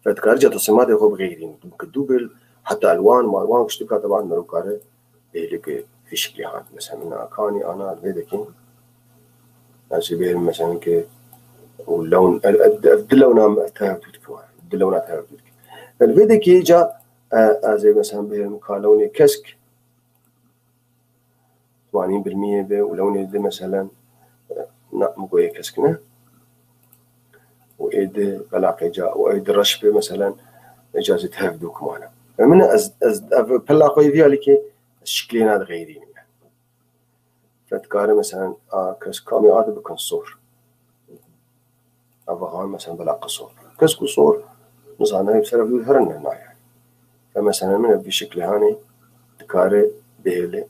Te dikare ca teslimatê xwe bixêrîn. Bike dûbil, heta elwan, malwan, kiştika te ban mero kare bêhli ke vî şiklî hat. Mesela min akanî ana vê dekin. Ez ê bêrim mesela ke û lewn, ev, ev, ev di lewna me tev dû dikim. Di lewna tev dû dikim. El vê dekê ca, e, ez ê mesela bêrim ka lewnê kesk, Wanî birmiyê be û lewnê de meselen, e, na, min goyê kesk ne. Û ê de belaqê ca, û ê de reş be meselen, ecazê tev dû kumana. Ve min ez, ez, ev pella xwe yê vî alîkê, ez şiklê na dixeyrînim yani. Ve dikare meselen, a, kesk kamê a de bikin sor. Ev han mesela bela qisor. Kes ku sor, nizane, ser ev dûr herin ne nayê. Ve mesela min ev vî şiklê hanê dikare bihêle,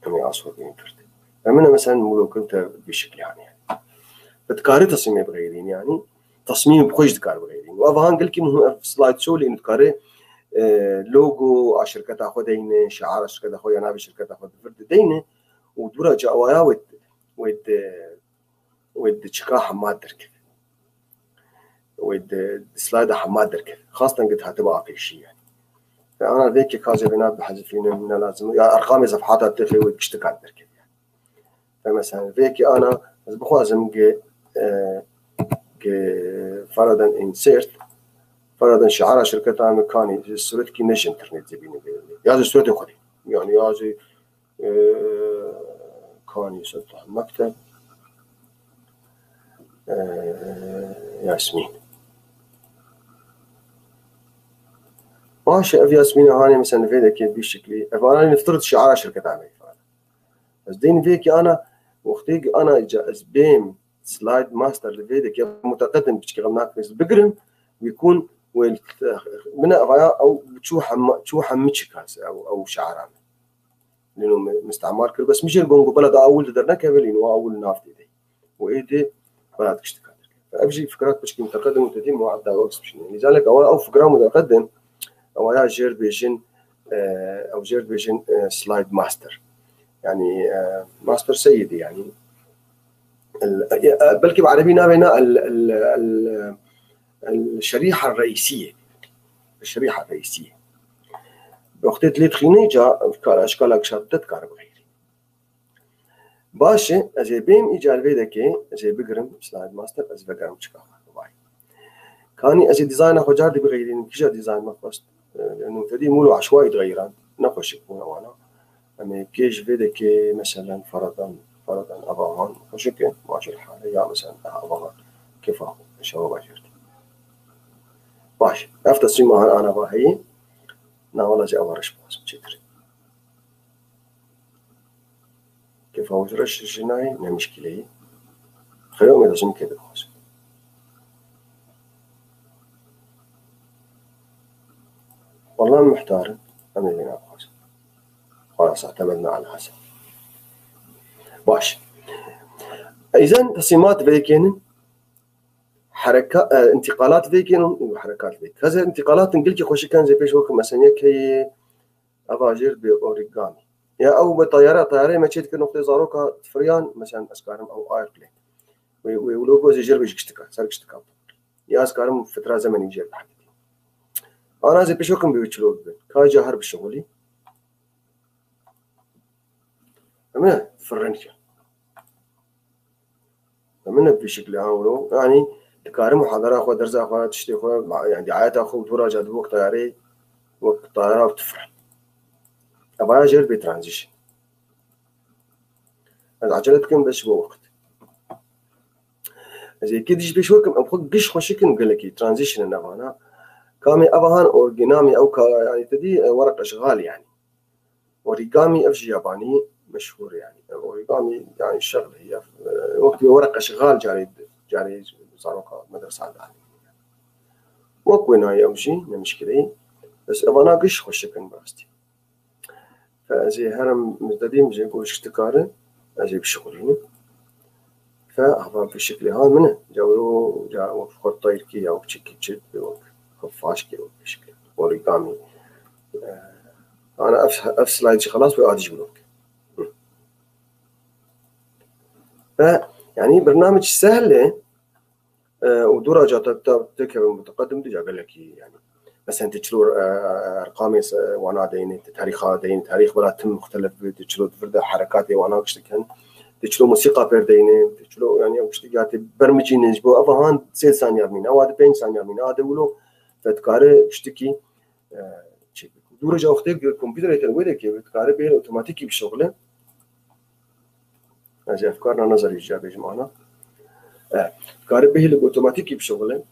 em ê asor bîn kirdi. Ve min mesela mulokin te vî şiklê hanê. Ve dikare tesmîmê bixeyrîn yani, tesmîmê bi xwe jî dikar bixeyrîn. Ve ev han gelkî muhim ev slide show lê dikare, e, logo a şirketa xwe deyne, şiara şirketa xwe ya navê şirketa xwe di vir de deyne û dûra ca awaya wê, wê de Wê di çika hema derkeve. Wê di, di slayda hema derkeve. Xastan gid hatiba a pêşî yani. Ve ana vê ke kazê vêna bihezifînin, ne lazim. Ya erqamê sefhata têxê wê kiştikan derkeve yani. Ve mesela vê ke ana, ez bixwazim ge, e, ge faradan insert, faradan şiara şirketa me kanî, suretkî ne ji internet zê bîne bê. Ya ji suretê xwe de. Yani ya ji Ee, Kanî Sultan Mekteb. Ee, Yasmîn. Baş e, ev Yasmîn hanê mesela vê dekê vî şiklî. Ev ana niftir şiara şirketa me. Ez dên vê ki ana, wextê ki ana ca ez bêm slide master li vê dekê muteqedim piçkî xem nakim ez bigirim, wî kun wê min e avaya ew çû hema, çû hemi çikas ew, ew şiara min. Lino me, me istemal kir. Bes min jê gon ku bela da ewil di dernekeve, lino ewil nav tê de. Û ê dê bela dikiştika derkeve. Ev jî fikrat piçkî muteqedim û tedî muadda wek bişîne. Lîzalek ewa ew fikra muteqedim, ewa ya jêr dibêjin, e, ew jêr dibêjin, e, slide master. Yani, e, master seyidi yani. El, e, belkî bi erebî navê na el, el, el, الشريحة الرئيسية. الشريحة الرئيسية. Wextê dilê dixînê ca kar, eşkala gişa te dikare bixêrî. Baş e, ez ê bêm îcar vê dekê, ez ê bigirim, slide master, ez vegerim çika xwe. Vay. Kanî ez ê dîzayna xwe car dî bixêrînim, kîja dîzayn me xwest. E, nûtedî mûl û eşwayî dixeyran, ne xweşik bûn ewana. Em ê kê ji vê dekê, meselen, faradan, faradan ava han xweşik e, maşel hale, ya, meselen, ava han kefa xwe, şewa bajêr. Baş, ev tesîma han ana va heyî, na wela jî ava reş bixwazim çêtir. Kefa xwe ji reş ji nayê, ne mişkîleyî. Xeyr, em ê dizin kê dixwazim. Wallah muhtar in, em ê vê naxwazin. Xwelas, اعتمدنا على حسن. Baş. Îzen tesîmat vêkênin, hereka-, e, intîqalat vêkênin û herekat vêk. Heze intîqalatin gilkî xweşikan zê pêş wekim, mesela yek heye, eva jêr bê origami. Ya ew bi tayara, tayarê me çê dikir noqtê zaroka firiyan, mesela ez karim ew ayr qilê. Wê, wê wilo goz jêr bê ji kiştika, ser kiştika. Ya ez karim fitra zemenî jêr bihekitî. Ana zê pêşokim bi wî çilo bibin. Ka ca her bişixulî. Em ne firrin ki. Em ne bi şekilê ha wilo. Yani dikarim muhadara xwe, derza xwe, tiştê xwe, ma-, yani diayeta xwe, dora ca di wek tayarê, wek tayara û tifre. Evaya jêr bê transition. Ez acele dikim bes ji bo wext. Ez ê kê dî ji pêş wekim, em xwe giş xweşikin gelekî, transition e navana. Kamê eva han orginamê ew ka, yani te dî, e, weraq eşxal yani. Origami ev jî yabanî meşhûr e yani. Ev origami yani şexlê ye. Ev, e, wek bir wereqe şixal carê, carê zaroka medresa de. Wek wê nayê ew jî ne mişkileyî. Bes evana giş xweşik in bi rastî. Fe ez ê herim, ez dedîm jê ku ji dikare, ez ê bişixulînim. Fe hava bi şeklê ha min e. Ca wilo, ca wek xortayirkî ya wek çekî çi, wek xefaşkê, wek bi şeklê origami. E, ana ev, ev slide jî xelas be, adî jî wilo bike. Hı. Fe, yani, bernamec sehl e, e, û dûra ca te, te, te kevin mutaqedim dî ca gelekî, yani. Mesela, tu çilo, e, erqamê se-, wana deyne, tu tarîxa deyne, tarîx bela tim muxtelif bi, tu çilo di vir de herekatê wana giş dikin, tu çilo musîqa pêr deyne, tu çilo, yani, ew tiştekî hatê bermicîne ji bo ev han sê saniya bîne, ew hatê pênc saniya bîne, hatê wilo fetkare tiştekî, e, çêbik. Dû roja wextê kompîterê te wê dike, dikare bê otomatîkî bişuxile. Ez ê ev kar na nazarî jî bêjim ana. E, dikare bihêle bi otomatîkî bişuxile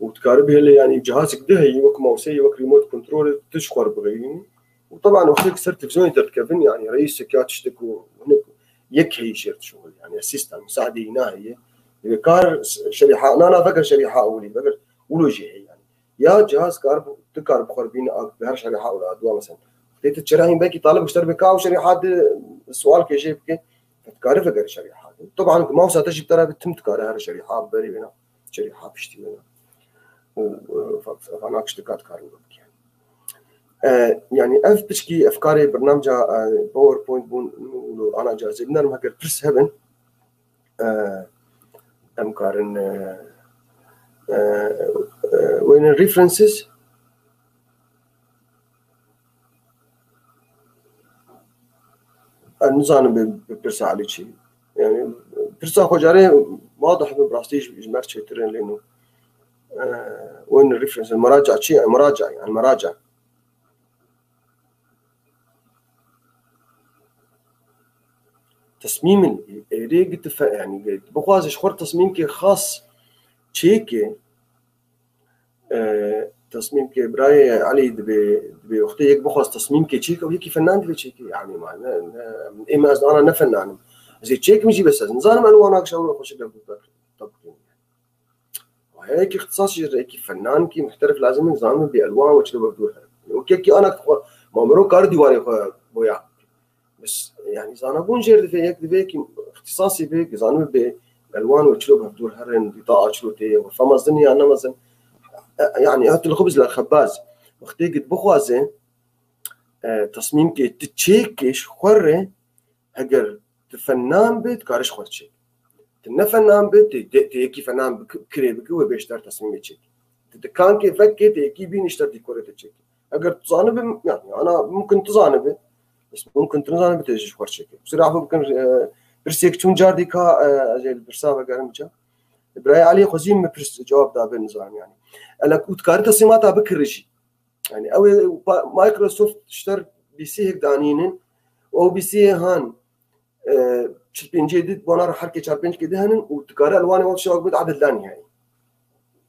û dikare bihêle, yani, cihazek di heyî, wek mawseyê, wek remote controlê tu ji xwe re bixeyînî. Û teban wextê ku ser televîzyonê derdikevin, yani, reîsek ya tiştek û hinek yek heyî jêr dişuxil, yani, asîstan, musaedeyî na heye. Divê kar şerîha, na, na, veger şerîha ewilî, veger wilo jî heye, yani. Ya cihaz kar, tu kar bi xwe re bîne, a, bi her şerîha û la dua, mesela. Wextê tu çirehîn, belkî talib ji te re bê ka ew şerîha di sual kê jê bike, tu dikare vegere şerîha di. Teban, mawsa te jî bi te re be, tim dikare her şerîha bi berê wêna, şerîha piştî wêna. Û, e, fa-, fa-, fana tiştê ka dikare wilo bike. E, yani ev piçkî efkarê bernamca, e, PowerPoint bûn û ana cazê binerim, heger pirs hebin, e, em karin, e, e, e, wêne references. Ez nizanim bi, bi pirsa Elî çi. Yani, pirsa xwe carê wadih bi, bi rastî ji, ji me re çêtir in lê nû. E, wêne references, meraca çi? Meraca, yani meraca. Tesmîmin êrê gitife, yani, bixwaze ji xwe re tesmîmkê xas çêke, e, tesmîmkê birayê Elî dibê, dibê wextê yek bixwaz tesmîmkê çêke, ew yekî fenan divê çêke, yani, ma ne, ne, ê me ez ana ne fenan im. Ez ê çêkim jî, bes ez nizanim elwana kişa wilo xweşik ev dû. Heyekî ixtisas jî, yekî fenankî muhterif lazim in, zanibin bê elwan we çilo bi dûr herin. Wek yekî anak xwe, ma miro kar dîwarê xwe boya. Bes, yani, zanabûn jêr divê, yek divê yekî ixtisasî bê, ki zanibin bê elwan we çilo bi dûr herin, îdaa çilo tê, xurfa mezin ya ne mezin. E, yani, hat li xubz la xebaz. Wextê git bixwaze, e, tesmîmkê tu çêkê ji xwe re, heger tu fenan bê, dikare ji xwe çêk. Tu ne fenan bê, tu, tu, tu yekî fenan bik-, kirê bike, wê bêşter tesmîmê çêk. Tu dikankê vekê, tu yekî bîn îşter dîkorê te çêk. Heger tu zanibî, yani, ana mumkin tu zanibî. Bes mumkin tu nizanibî, tu jî ji xwe çêk. Sira xwe bikin, e, pirsek çûn car dîka, e, ez ê li pirsa vegerim ca. Birayê Elî xwezî min pirs cewab dabe, nizanim yani. Elek û dikare tesmîmata bikire jî. Yani, ew ê pa-, Microsoft ji te re P C hek danînin, û ew P C han, e, çil pêncê di, bona re herkê çar pênc kê di henin û dikare elwanê wan şewek bid edil la nihayî.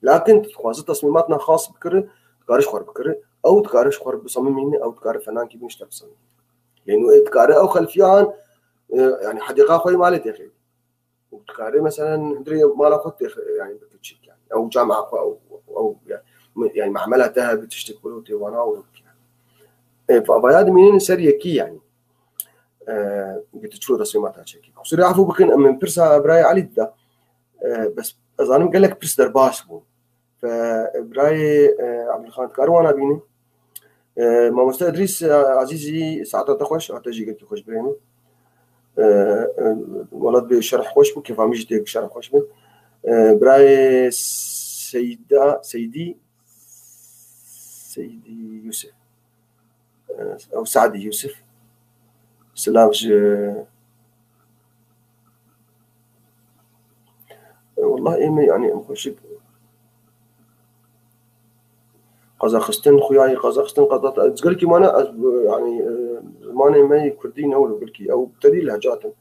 Lakin tu dixwaze tesmîmatna xas bikire, dikare ji xwe re bikire. Ew dikare ji xwe re bisamimîne, ew dikare fenankî bîn ji te bisamimîne. Lê nû ê dikare ew xelfiya han, e, yani, hedîqa xwe yê malê têxê. Û dikare, meselen, hundirê mala xwe têx-, yani, bike çêk, yani. Ew camia xwe, ew, ew, yani, yani, mamela te hebe, tiştek wilo tê wana û, yani. E, va-, vaya dimînin ser yekî, yani. E, giti çilo tesmîmata çekî. Xusûrê efû bikin, em pirsa birayê Elî dida. E, bes, ez zanim gelek pirs derbas bûn. Fe, birayê, e, Ebdulxan, dikare wana bîne? E, mamoste Edrîs, e, Ezîzî, saeta te xweş, a te jî gelkî xweş birayê min. E, e, welat bê şerh xweş bû, kêfa min jî tê şerh xweş be. E, birayê Seyda, Seydî, Seydî Yusuf. E, ew Sadî Yusuf. Silav ji, e, wallah ê me, yani, em xweşik. Qazaxistan, xuyayê Qazaxistan, Qazaxistan, ez gelkî mane, ez, yani, e, zimanê me yê kurdî ne wilo gelkî, ew tevî lehcat in.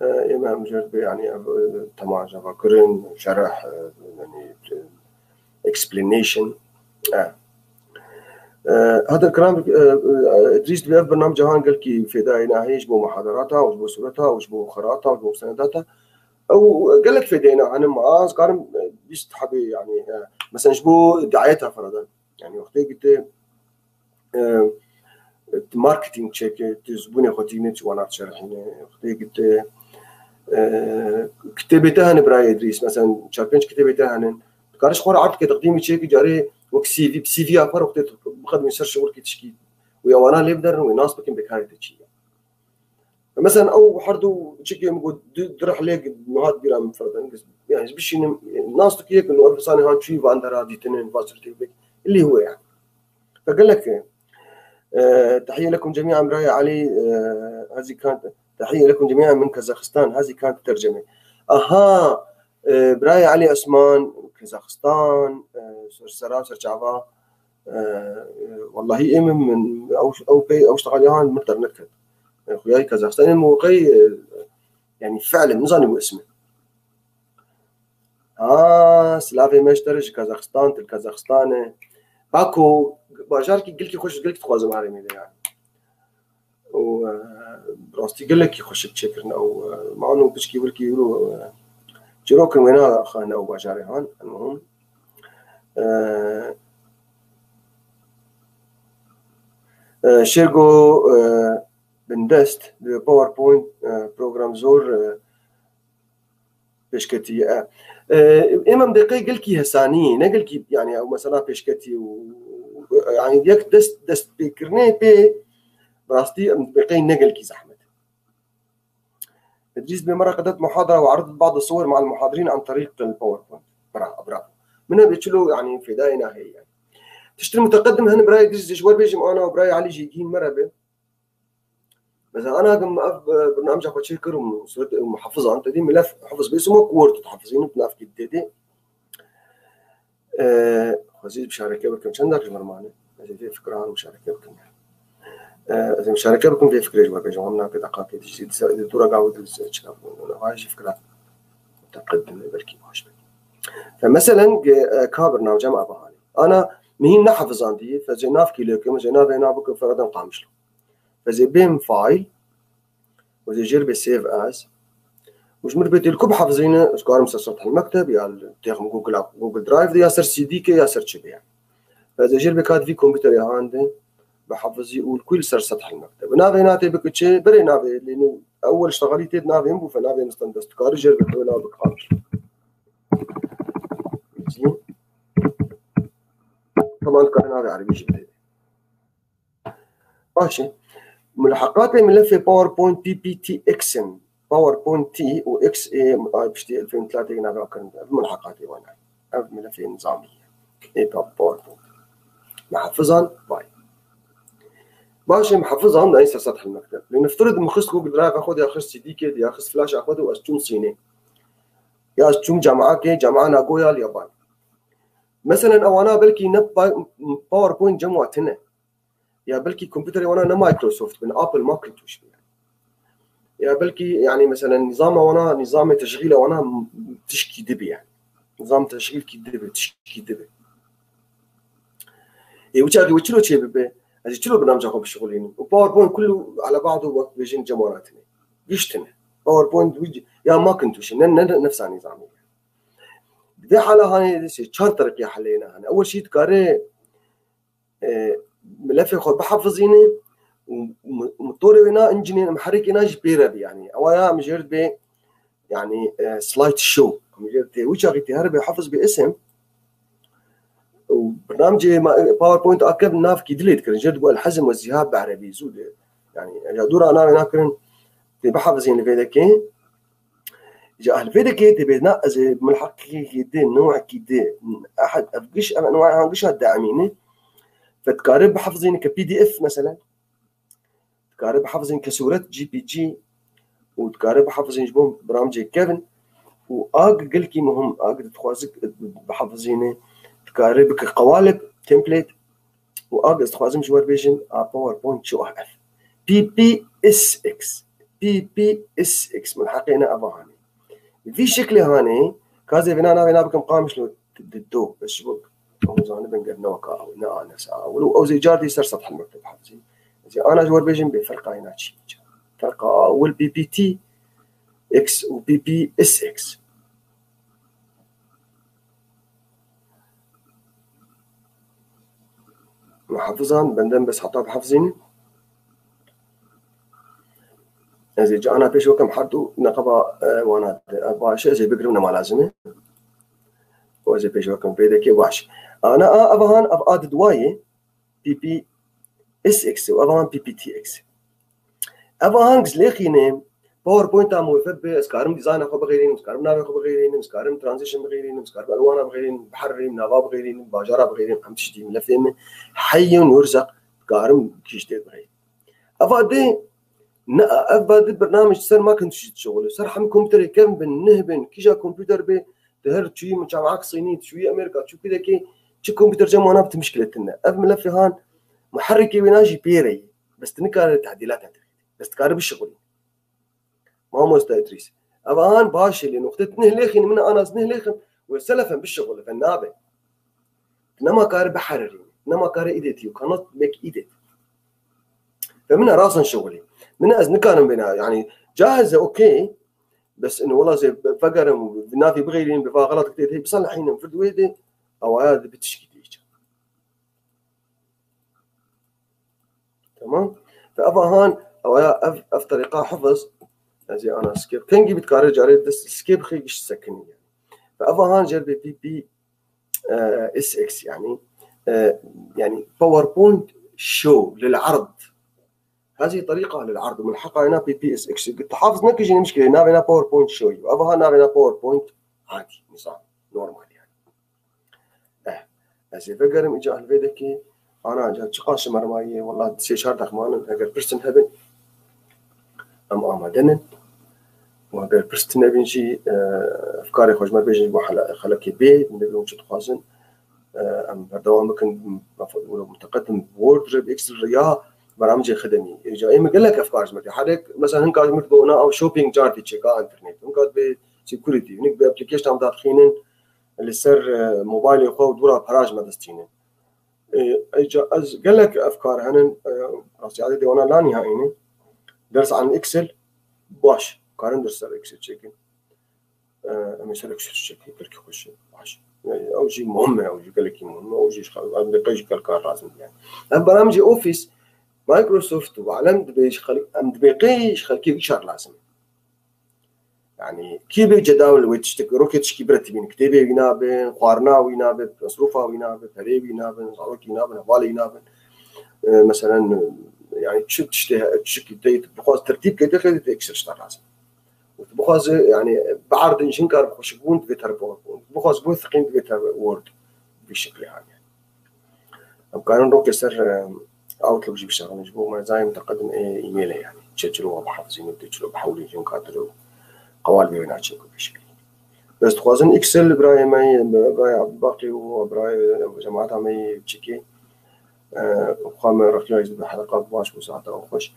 E, ê me em jêr be, yani, ev, e, temaşe vekirin, şerh, e, yani, e, explanation. E. E, Heta kiram, e, e, Idrîs, divê ev bernamca han gelkî fêdayê nahê ji bo muhaderata û ji bo sûreta û ji bo xerata û ji bo senedata. Ew gelek fêdayê nahanim az karim, e, bîst hebê, yani, e, mesela ji bo diayeta feradan. Yani wextê gite, e, marketing çêke, tu zibûnê xwe tîne, tu wana şerhîne, wextê gite, e, kitêbê te hene birayê Idrîs, mesela çar pênc kitêbê te hene. Dikare ji xwe re erd ke teqdîmî çêke, carê wek C V, C V ya xwe re wextê tu bixedimî ser şixulkî tişkî. Wê wana lê biderin, wê nas bikin bêkarê te çi ye. Mesela ew her du çikê min got du, du rihlê niha bîra min ferdin. Yani ji bişînim, nas tu kiyek, no ev sanê han çûyî van dera dîtinin, va sûretê bik. Ilî hû yani. Fe gelek, e, تحية لكم جميعا برای علی، e, هذه كانت، تحية لكم جميعا من كازاخستان، هذه كانت ترجمة. Aha, e, birayê Elî Osman, Kazaxistan, e, ser sera, ser çava, e, e, wellahî ê min, min, ew, ew pey, ew ştexaliya han min dernek ket. E, xuyayî Kazaxistan, ê min weqey, e, yani fi'len, nizanî bu ismi. Ha, silavê me ji te re ji Kazaxistan, til Kazaxistan e. Baku, bajarkî gelkî xweş, gelkî dixwazim herêmê de yani. û, e, rastî gelekî xweşik çêkirin ew, e, man û piçkî wilkî îro, e, çîrokin wêna xan ew bajarê han, elmuhim. E, e, Şêrgo, e, Bindest, bi PowerPoint, e, program zor, e, pêşketî ye. E, ê me em deqey gelkî hesanî, ne gelkî, yani, ew mesela pêşketî û, yani, yek dest, destpêkirinê pê, bi rastî em deqey ne gelkî zehmet. Idrîs bê me re qedet muhadara ve erdit bazı suwar ma'al muhadirin an tariq el PowerPoint. Bravo, bravo. Min hebe çilo, yani, fêdayê nahê, yani. Tiştir muteqedim hen birayê Idrîs ji wer bêjim ana birayê Elî jî gîn me re be. Mesela, ana gim ev, e, bernamca xwe çê kir û suret, û muhafizan, te dî milef hafız bê, suma ku word hafizîn û navkî dê dê. E, xwezî muşareke bikim, çend dakika ji min mane? Ez ê vê fikran muşareke bikim. E, ez ê muşareke bikim vê fikrê ji we bêjim, em nake deqaqê dî jî, dîsa dûra gav dî çika bû, vay jî fikra teqedim belkî baş be. Fe meselen, ge-, e, ka bernamca me ava hanê. Ana mihîn ne hafizan dî, fe jê navkî lê kim, jê navê nav bikim, feradan qamişlo. Ez ê bêm fayl, ez ê jêr bê save as. Û ji min bê tê li ku bihafizîne, ez karim ser sethil mekteb ya li têxim Google, Google Drive de ya ser C D ke ya ser çi bê. Ez ê jêr bê ka di vî kompîterê han de bihafizî û li ku li ser sethil mekteb. Navê natê bike çi, berê navê lê nû ewel ştexalî tê navê min bû, fe navê min stand dest. Dikare jêr bê xwe nav bike. Tamam, dikare navê erebî jî bidê. Baş e. Mulhaqatê milefê PowerPoint P P T X in. PowerPoint T û X ê ay piştî elfên tlatê navê kirin. Ev mulhaqatê wan e. Ev milefê nizamî ye. Ê pa-, PowerPoint. Mihafizan vay. Baş e, mihafizan da ser sethil mekteb. Lê niftirid mixist Google Drive xwe de ya xist C D ke de ya xist flash xwe de û ez çûm sînê. Ya ez çûm cemaakê, cemaa nagoya li yaban. Meselen ewana belkî ne pa-, PowerPoint cem wa tune. Ya belkî kompîterê wana ne Microsoft bin, Apple Macintosh bin. Ya belkî, yani, mesela nizama wana, nizamê teşxîla wana tişkî dibi yani. Nizam teşxîlkî dibi, tişkî dibi. Ê, wî çaxî wê çilo çê bibe? Ez ê çilo bernamca xwe bişixulînim? Û PowerPoint kullu ala ba'du wek bêjin cem wana tine. Giş tine. PowerPoint wî c-, ya Macintosh, ne, ne, ne nefsa nizamê. Di vê hala hanê çar terqî helê ne hene. Ewel şî dikare e, milefê xwe bihafizîne û, û, û motorê wê na, încînê, muherrikê na jî pê re bî, yanî. Ewa ya em jêr bê, yanî, e, slide show. Em jêr tê, wî çaxî tê here bê hafiz bê isim. Û bernamcê ma-, PowerPoint a kev navkî dilê dikirin. Jêr digo El Hezm ve Zihab bi erebî zû de. Yanî, eja dûra navê nakirin, tê bihafizîn li vê dekê. Ji ehlvê dike tê bê na ez ê mulheqîkî dê, newekî dê, ehed ev giş, ev enwaya han gişa de'mîne. Fe dikare bihafizîne ke P D F mesela. Dikare bihafizîne ke sûret G P G û dikare bihafizîne ji bo bernamcê kevin. Û ag gelkî muhim, ag dixwaze bihafizîne, dikare bike qewalib, template. Û ag ez dixwazim ji we bêjim, a PowerPoint çi wah ev? P P S X. P P S X. Min heqê ne eva hanê. Vî şeklê hanê, ka zê vêna navê na bikim qamişlo di do. Ez ji bo Ew zanibin ger ne weka ew, ne a nesa ewil. Û ew zê car dî ser sethel mekteb hafizî. Ez ê ana ji wer bêjim bê ferqa hêna çi. Ferqa ewil P P T X û P P S X. Muhafizan, benden bes heta bihafizînin. Ez ê cana pêş wekim her du neqeba, e, wana de. E, baş e, ez ê bigirim nema lazim e. Û ez ê pêş wekim vê dekê baş. Ana a, ev han, ev a di duwayê, P P S X û ev han P P T X. Ev han giz lêxîne, PowerPoint a mûfet be, ez karim dîzayna xwe bixêrînim, ez karim navê xwe bixêrînim, ez karim transition bixêrînim, ez karim elwana bixêrînim, biherînim, nava bixêrînim, bajara bixêrînim, em tiştî milefê min heyî û nûrzaq karim kiştê bixêrînim. Eva dê, ne, ev ba dê bernamij ser makin tiştî dişixulê. Ser hemî kompûterê kevn bin, nih bin, kîja kompûter bê, di her çûyî min çamak Sînî, çûyî Amerîka, çû kidekê, çi kompûter cem wana bi ti mişkile tune. Ev milefê han, muherrikê wêna jî pê re ye. Bes tu nikare tedîlata te. Bes dikare bişixulî. Mamoste Îdrîs. Ev han baş e lê noqtê tu neh lêxîn, min anas neh lêxin, we selefen bişixulî, fen nabe. Nema kare biherî, nema kare edit, you cannot make edit. Fe min e rasan şixulî. Min ez nikarim bêna, yani, cahiz e, okey. Bes in wela zê vegerim û navî bixêrînim, bi va xelat kitê, bisalihînim, fir di wê de, awaya di bitişkî dê. Tamam. Fe ev ahan, awaya ev, ev terîqa hifiz, ez ê ana skip. Kengî bi dikare carê dest skip xê giş sekinî. Fe ev ahan jer bê P P, e, S X yani, e, yani PowerPoint show lil ard. Hezî terîqa lil ard, mulheqa ena P P S X. Te hafiz nekir jî ne mişkile, navê na PowerPoint show. Ev ahan navê na PowerPoint adî, nizam, normal yani. Eh, ez ê vegerim îca li vê dekê, ana ca çiqas ji me re maye, wela sê çar deqmanin, eger pirsin hebin, em amade ne. Û eger pirs tune bin jî, eh, efkarê xwe ji me bêjin ji bo hele-, xelekê bê, min bê çi dixwazin, eh, em berdewam bikin, wilo muteqedim Word re, Excel re ya beramcê xidemî. Îca ê min gelek efkar ji me tê. Herek, mesela hinka ji min digot, na ew shopping cardî çêka internet. Hinka dibê security, hinek bi application em dadixînin, li ser, e, mobilê xwe û dûra pera ji me destînin. E, êca ez gelek efkar henin, e, rastiyatê de wana la nihayî ne. Ders an Excel, baş. Karin ders ser Excel çêkin. E, em ê ser Excel çêkin, gelkî xweş e, baş. E, ew jî muhim e, ew jî gelekî muhim e, ew jî ji xwe, em dê qey jî gelkar lazim yani. Em beramcê Office, Microsoft û alem dibê ji xelk, em dibê qey ji xelkê wî çar lazim e. Yani, kî bê cedawil wê tiştek, rokê tişkî bire tibîn, kitêbê wî nabe, xwarina wî nabe, mesrûfa wî nabe, perê wî nabe, zarokî wî nabe, hevalê wî nabe. E, meselen, e, yani, çi tiştê, çi kitêbê bixwaz tertîb kete, xêdî te ekstra lazim. Û tu bixwaze, yani, biardin jin kar xweşik bûn, divê ter PowerPoint. Bixwaz bû thiqîn, divê ter Word. Bi şeklê haniye. Em karin rokê ser, e, Outlook jî bişexin. Ji bo merzayê muteqedim ê e-mail e yani. Çe çilo bihafizîn û tê çilo bihewlîn jin katir û qewal bê wê naçe ku pêşkirî. Ez dixwazim Excel birayê me, birayê Abdulbaqî û birayê cemaata me yê çikê. E, xwe me reqiya ji bi heleqa baş û saeta xweş.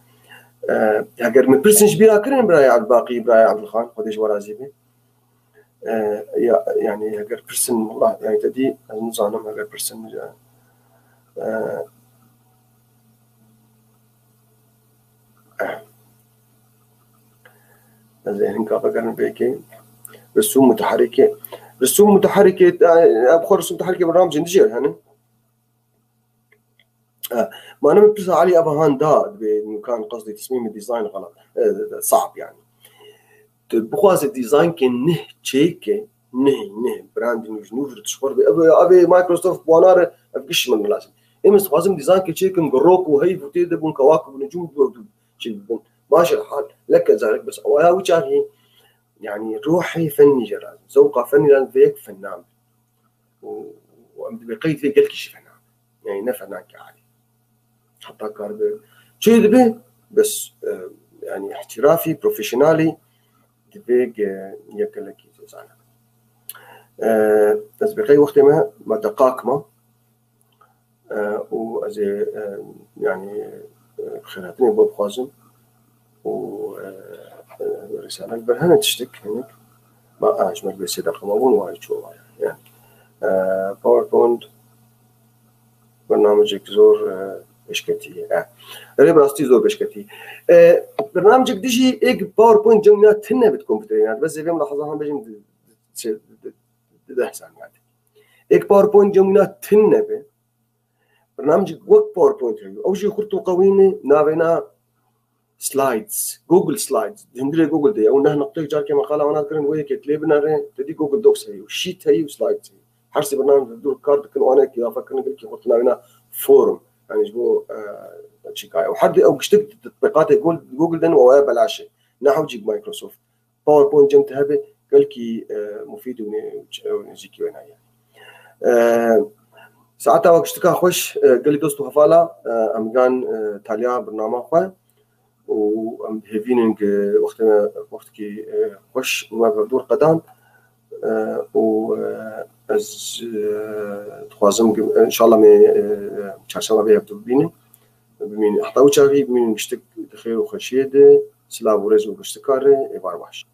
E, eger min pirsin ji bîra kirin birayê Abdulbaqî, birayê Abdulxan, Xwedê ji we razî be. E, ya, yani, eger pirsin, wela, yani, te dî, ez nizanim, eger pirsin, e, e, e, ez ê hinka vegerim pêkê. Risûm muteherikê. Risûm muteherikê, e, e, xwe risûm muteherikê bi ram cin dijî, yani. E, mane min pirsa Elî, eva han da, dibê nûkan qasdê tesmîmê dîzayn xelat. E, sab yani. Tu bixwazî dîzaynkê nih çêke, nih, nih, branding ji nû vir tişxwar be. Ev, ev ê Microsoft wana re, ev giş min lazim. Ê min dixwazim dîzaynkê çêkim, girok û heyv û tê de bûn, kewakib û necûm bûn, çê bibin. Baş e hal, leke zarek bes. Ew ya wî çar hî, yani, ruhê fennî jê lazim. Zewqa fennî lazim, vê yek fennan be. û, û em dibê qeyd vê gelkî jî fena. Yani ne fena ki alî. Heta kar bi çê dibe, bes, e, yani ihtirafî, profesyonalî dibe ge-, yek gelekî zana. E, ez bi qey wextê me, me deqak ma, e, û ez ê, e, yani, e, bi xêrhatinê bo bixwazim. û, e, e, risale ber hene tiştek hinek. Ma, a, ji me bê sê deqe ma bûn, wa çû wa. Yani, e, PowerPoint, Bernamecek zor e, pêşketî ye. E. Erê bi rastî zor pêşketî. E, bernamecek dijî êk PowerPoint cem wîna tune bit kompûterê. Yani, bes vê em lahazan bêjin di, di, di, di deh saniye. Êk PowerPoint cem wîna tune be. Bernamecek wek PowerPoint heye. Ew jî xurt û qewîn e, navêna Slides, Google Slides, di hundirê Google de ye. Ew neh nuqteyek carkê me qala wana kirin, wê yekê lê binere, te dî Google Docs heye, û Sheet heye û Slides heye. Her sê bername dûr kar dikin, wana yekê îdafe kirin, gelkî xurt navêna Forum. Yani ji bo e, çîka ye. Û her du ew giştik di tetbîqatê Google, Google de ne, û ew belaş e. Ne hewcîk Microsoft. PowerPoint cem te hebe, gelkî e, mufîd û nê-, û nêzîkî wêna ye. E, Saeta we giştika xweş, e, gelî dost û hevala, e, em gan e, taliya bernama xwe û em hêvînin ku wextê me, wextekî e, xweş me bi dûr qedan, e, û e, ez e, dixwazim ku, inşallah, me e, çarşema vê hevdu bibînin. Bimînin heta wî çaxî, bimînin giştik di xêr û xweşiyê de, silav û rêz û giştika re, êvar baş.